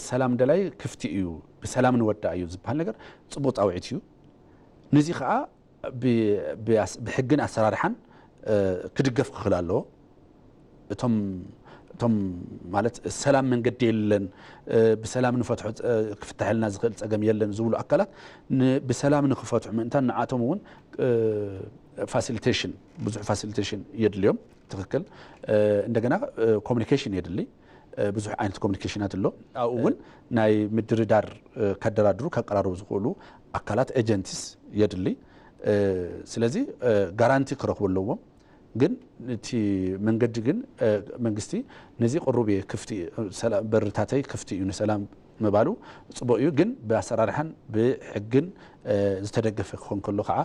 ሰላም ደላይ ክፍቲ እዩ፣ ብሰላም ንወዳእ እዩ ዝበሃል ነገር ፅቡቅ ፃውዒት እዩ። ነዚ ከዓ ብሕግን ኣሰራርሓን ክድገፍ ክኽእል ኣለዎ። እቶም እቶም ማለት ሰላም መንገዲ የለን ብሰላም ንፈትሖ ክፍተሐልና ዝኽእል ፀገም የለን ዝብሉ ኣካላት ብሰላም ንክፈትሑ ምእንታን ንዓቶም እውን ፋሲሊቴሽን ብዙሕ ፋሲሊቴሽን የድልዮም። ትክክል። እንደገና ኮሚኒኬሽን የድሊ። ብዙሕ ዓይነት ኮሚኒኬሽናት ኣሎ። ኣብኡ እውን ናይ ምድርዳር ከደራድሩ ከቀራርቡ ዝኽእሉ ኣካላት ኤጀንትስ የድሊ። ስለዚ ጋራንቲ ክረኽቡ ኣለዎም። ግን እቲ መንገዲ ግን መንግስቲ ነዚ ቅሩብ እየ ክፍቲ በርታተይ ክፍቲ እዩ ንሰላም ምባሉ ፅቡቅ እዩ። ግን ብኣሰራርሓን ብሕግን ዝተደገፈ ክኾን ከሎ ከዓ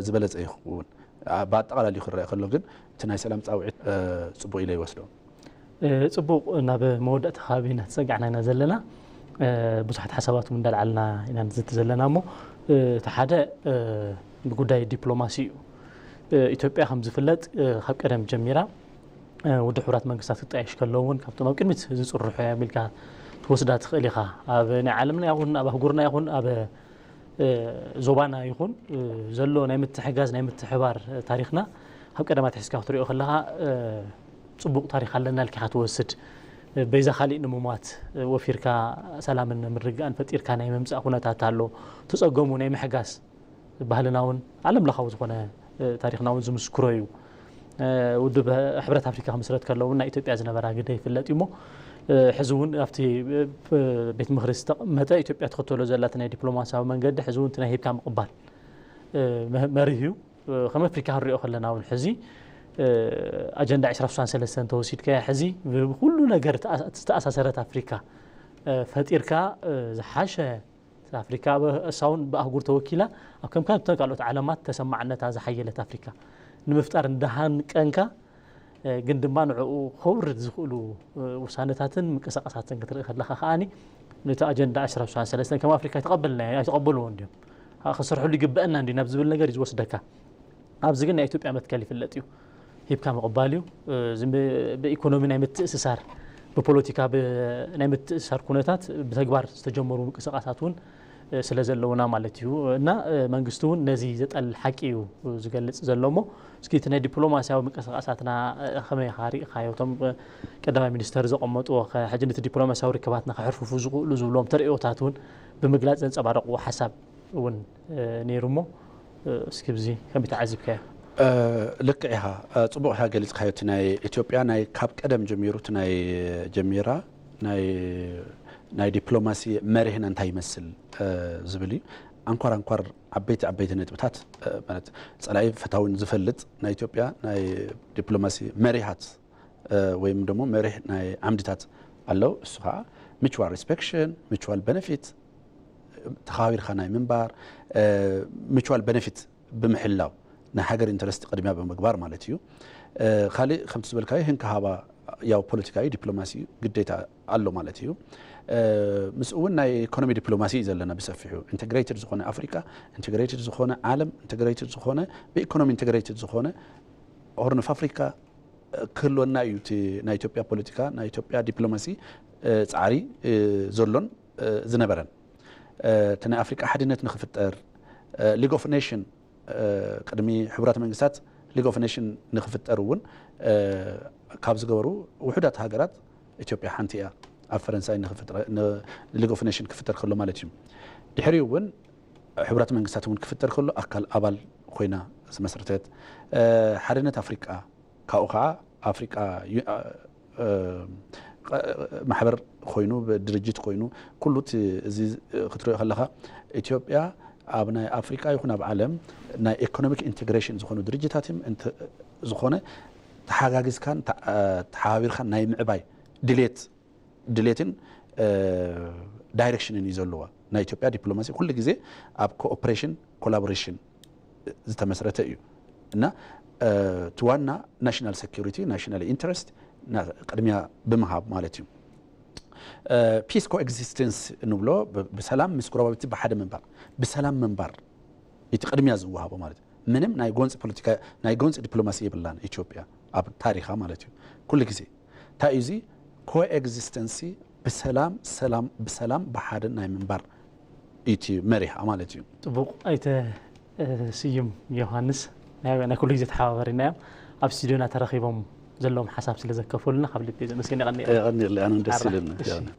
ዝበለፀ ይኸውን። ብኣጠቃላሊ ክረአ ከሎ ግን እቲ ናይ ሰላም ፃውዒት ፅቡቅ ኢለ ይወስዶ። ፅቡቅ ናብ መወዳእቲ ከባቢ ኢና ተፀጋዕና ኢና ዘለና። ብዙሓት ሓሳባት እውን እንዳልዓልና ኢና ንዝቲ ዘለና እሞ እቲ ሓደ ብጉዳይ ዲፕሎማሲ እዩ። ኢትዮጵያ ከም ዝፍለጥ ካብ ቀደም ጀሚራ ውድብ ሕቡራት መንግስታት ክጣየሽ ከሎ እውን ካብቶም ኣብ ቅድሚት ዝፅርሑ እዮም ኢልካ ክትወስዳ ትኽእል ኢኻ። ኣብ ናይ ዓለምና ይኹን ኣብ ኣህጉርና ይኹን ኣብ እ፣ ዞባና ይኹን እ፣ ዘሎ ናይ ምትሕጋዝ ናይ ምትሕባር ታሪኽና ካብ ቀደማ ኣትሒዝካ ክትሪኦ ከለኻ እ፣ ጽቡቕ ታሪኽ ኣለና ኢልካ ኢኻ ትወስድ። እ፣ በይዛ ካሊእ ንምሟት እ፣ ወፊርካ ሰላምን ምርግጋእን ፈጢርካ ናይ ምምጻእ ኩነታት ኣሎ። ተጸገሙ ናይ ምሕጋዝ ባህልና እውን ዓለም ለኻዊ ዝኾነ እ፣ ታሪኽና እውን ዝምስክሮ እዩ። እ፣ ውድብ ሕብረት ኣፍሪካ ክምስረት ከሎ እውን ናይ ኢትዮጵያ ዝነበራ ግደ ይፍለጥ እዩ እሞ እ፣ ሕዚ እውን ኣብቲ እ፣ ቤት ምኽሪ ዝተቐመጠ ኢትዮጵያ ትኽተሎ ዘላ እቲ ናይ ዲፕሎማሲያዊ መንገዲ ሕዚ እውን እቲ ናይ ሂብካ ምቕባል እ፣ መ- መሪህ እዩ። እ፣ ከም ኣፍሪካ ክንሪኦ ከለና እውን ሕዚ እ፣ ኣጀንዳ ዕስራ ስሳን ሰለስተን ተወሲድካያ ሕዚ ብኩሉ ነገር ተኣ- ዝተኣሳሰረት ኣፍሪካ እ፣ ፈጢርካ እ፣ ዝሓሸ ኣፍሪካ ኣብ እሳውን ብኣህጉር ተወኪላ ኣብ ከም ካብተን ካልኦት ዓለማት ተሰማዕነታ ዝሓየለት ኣፍሪካ ንምፍጣር እንዳሃንቀንካ እ፣ ግን ድማ ንዕኡ ከውርድ ዝኽእሉ እ፣ ውሳነታትን ምንቅስቃሳትን ክትርኢ ከለካ ከዓኒ ነቲ ኣጀንዳ ዕስራ ስሳን ሰለስተን ከም ኣፍሪካ ኣይተቐበልናዮ ኣይተቐበልዎ እንዲዮም። ኣ- ክሰርሕሉ ይግበአና እንዲ ናብ ዝብል ነገር እዩ ዝወስደካ። ኣብዚ ግን ናይ ኢትዮጵያ መትከል ይፍለጥ እዩ። ሂብካ ምቕባል እዩ። እ፣ እዚ ብ- ብኢኮኖሚ ናይ ምትእስሳር ብፖለቲካ ብ- ናይ ምትእስሳር ኩነታት ብተግባር ዝተጀመሩ ምንቅስቃሳት እውን እ፣ ስለ ዘለውና ማለት እዩ። እና እ፣ መንግስቲ እውን ነዚ ዘጠል ሓቂ እዩ ዝገልጽ ዘሎ እሞ እስኪ እቲ ናይ ዲፕሎማሲያዊ ምንቅስቃሳትና እ፣ ከመይ ኢኻ ርኢኻዮ? እቶም እ፣ ቀዳማይ ሚኒስተር ዘቐመጥዎ ከ ሕጂ ነቲ ዲፕሎማሲያዊ ርክባትና ከሕርፍፉ ዝኽእሉ ዝብሎም ተርእዮታት እውን ብምግላጽ ዘንጸባረቕዎ ሓሳብ እውን እ፣ ነይሩ እሞ እ፣ እስኪ ብዚ ከመይ ተዓዚብካዮ? እ፣ ልክዕ ኢኻ። እ፣ ጽቡቕ ኢኻ ገሊጽካዮ። እቲ ናይ ኢትዮጵያ ናይ ካብ ቀደም ጀሚሩ እቲ ናይ ጀሚራ ናይ ናይ ዲፕሎማሲ መሪህና እንታይ ይመስል እ፣ ዝብል እዩ። ኣንኳር ኣንኳር ዓበይቲ ዓበይቲ ነጥብታት እ፣ ማለት ጸላኢ ፈታውን ዝፈልጥ ናይ ኢትዮጵያ ናይ ዲፕሎማሲ መሪሃት እ፣ ወይም ደግሞ መሪህ ናይ ዓምድታት ኣለው። እሱ ከዓ mutual respect፣ mutual benefit፣ ተኸባቢርካ ናይ ምንባር እ፣ mutual benefit ብምሕላው ናይ ሃገር ኢንተረስት ቅድሚያ ብምግባር ማለት እዩ። እ፣ ካልእ ከምቲ ዝበልካዮ ህንከሃባ ያው ፖለቲካዊ ዲፕሎማሲ ግዴታ ኣሎ ማለት እዩ። እ፣ ምስኡ እውን ናይ ኢኮኖሚ ዲፕሎማሲ እዩ ዘለና ብሰፊሑ። ኢንተግሬትድ ዝኾነ ኣፍሪካ፣ ኢንተግሬትድ ዝኾነ ዓለም፣ ኢንተግሬትድ ዝኾነ ብኢኮኖሚ ኢንተግሬትድ ዝኾነ ሆርን ኦፍ ኣፍሪካ እ፣ ክህልወና እዩ። እቲ ናይ ኢትዮጵያ ፖለቲካ ናይ ኢትዮጵያ ዲፕሎማሲ እ፣ ፃዕሪ እ፣ ዘሎን እ፣ ዝነበረን እ፣ እቲ ናይ ኣፍሪካ ሓድነት ንክፍጠር ሊግ ኦፍ ኔሽን ቅድሚ ሕቡራት መንግስታት ሊግ ኦፍ ኔሽን ንክፍጠር እውን እ፣ ካብ ዝገበሩ ውሑዳት ሃገራት ኢትዮጵያ ሓንቲ እያ። ኣብ ፈረንሳይ ሊግ ኦፍ ኔሽን ክፍጠር ከሎ ማለት እዩ። ድሕሪኡ እውን ሕቡራት መንግስታት እውን ክፍጠር ከሎ ኣካል ኣባል ኮይና ዝመስረተት እ፣ ሓድነት ኣፍሪቃ ካብኡ ከዓ ኣፍሪቃ ዩ- እ፣ እ፣ ማሕበር ኮይኑ ድርጅት ኮይኑ ኩሉ እቲ እዚ ክትሪኦ ከለካ ኢትዮጵያ ኣብ ናይ ኣፍሪቃ ይኹን ኣብ ዓለም ናይ ኢኮኖሚክ ኢንቴግሬሽን ዝኾኑ ድርጅታት እዮም። እንተ- ዝኾነ ተሓጋጊዝካን ተሓባቢርካን ናይ ምዕባይ ድሌት ድሌትን ዳይሬክሽንን እዩ ዘለዋ። ናይ ኢትዮጵያ ዲፕሎማሲ ኩሉ ግዜ ኣብ ኮኦፕሬሽን ኮላቦሬሽን ዝተመስረተ እዩ እና እቲ ዋና ናሽናል ሴኩሪቲ ናሽናል ኢንተረስት ቅድሚያ ብምሃብ ማለት እዩ። ፒስ ኮኤግዚስተንስ ንብሎ ብሰላም ምስ ጎረባብቲ ብሓደ ምንባር ብሰላም ምንባር እቲ ቅድሚያ ዝወሃቦ ማለት እዩ። ምንም ናይ ጎንፂ ፖለቲካ ናይ ጎንፂ ዲፕሎማሲ የብላን ኢትዮጵያ ኣብ ታሪኻ ማለት እዩ። ኩሉ ግዜ እንታይ እዩ እዚ ኮኤግዚስተንሲ ብሰላም ሰላም ብሰላም ብሓደ ናይ ምንባር እቲ መሪሓ ማለት እዩ። ጥቡቕ ኣይተ ስዩም ዮሃንስ ናይ ኩሉ ግዜ ተሓባባሪና እዮም ኣብ ስቱዲዮና ተረኺቦም ዘለዎም ሓሳብ ስለ ዘከፈሉና ካብ ልቢ ዘመስገን የቐንየ። የቐንየለይ ኣነ ደስ ኢሉኒ።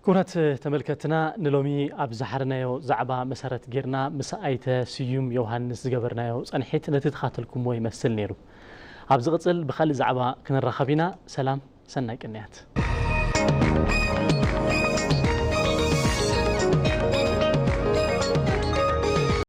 ክቡራት ተመልከትና ንሎሚ ኣብ ዝሓረናዮ ዛዕባ መሰረት ጌርና ምስ ኣይተ ስዩም ዮሃንስ ዝገበርናዮ ጸንሒት ነቲ ተኻተልኩምዎ ይመስል ነይሩ። ኣብ ዝቕጽል ብኻልእ ዛዕባ ክንራኸብ ኢና። ሰላም ሰናይ ቅንያት።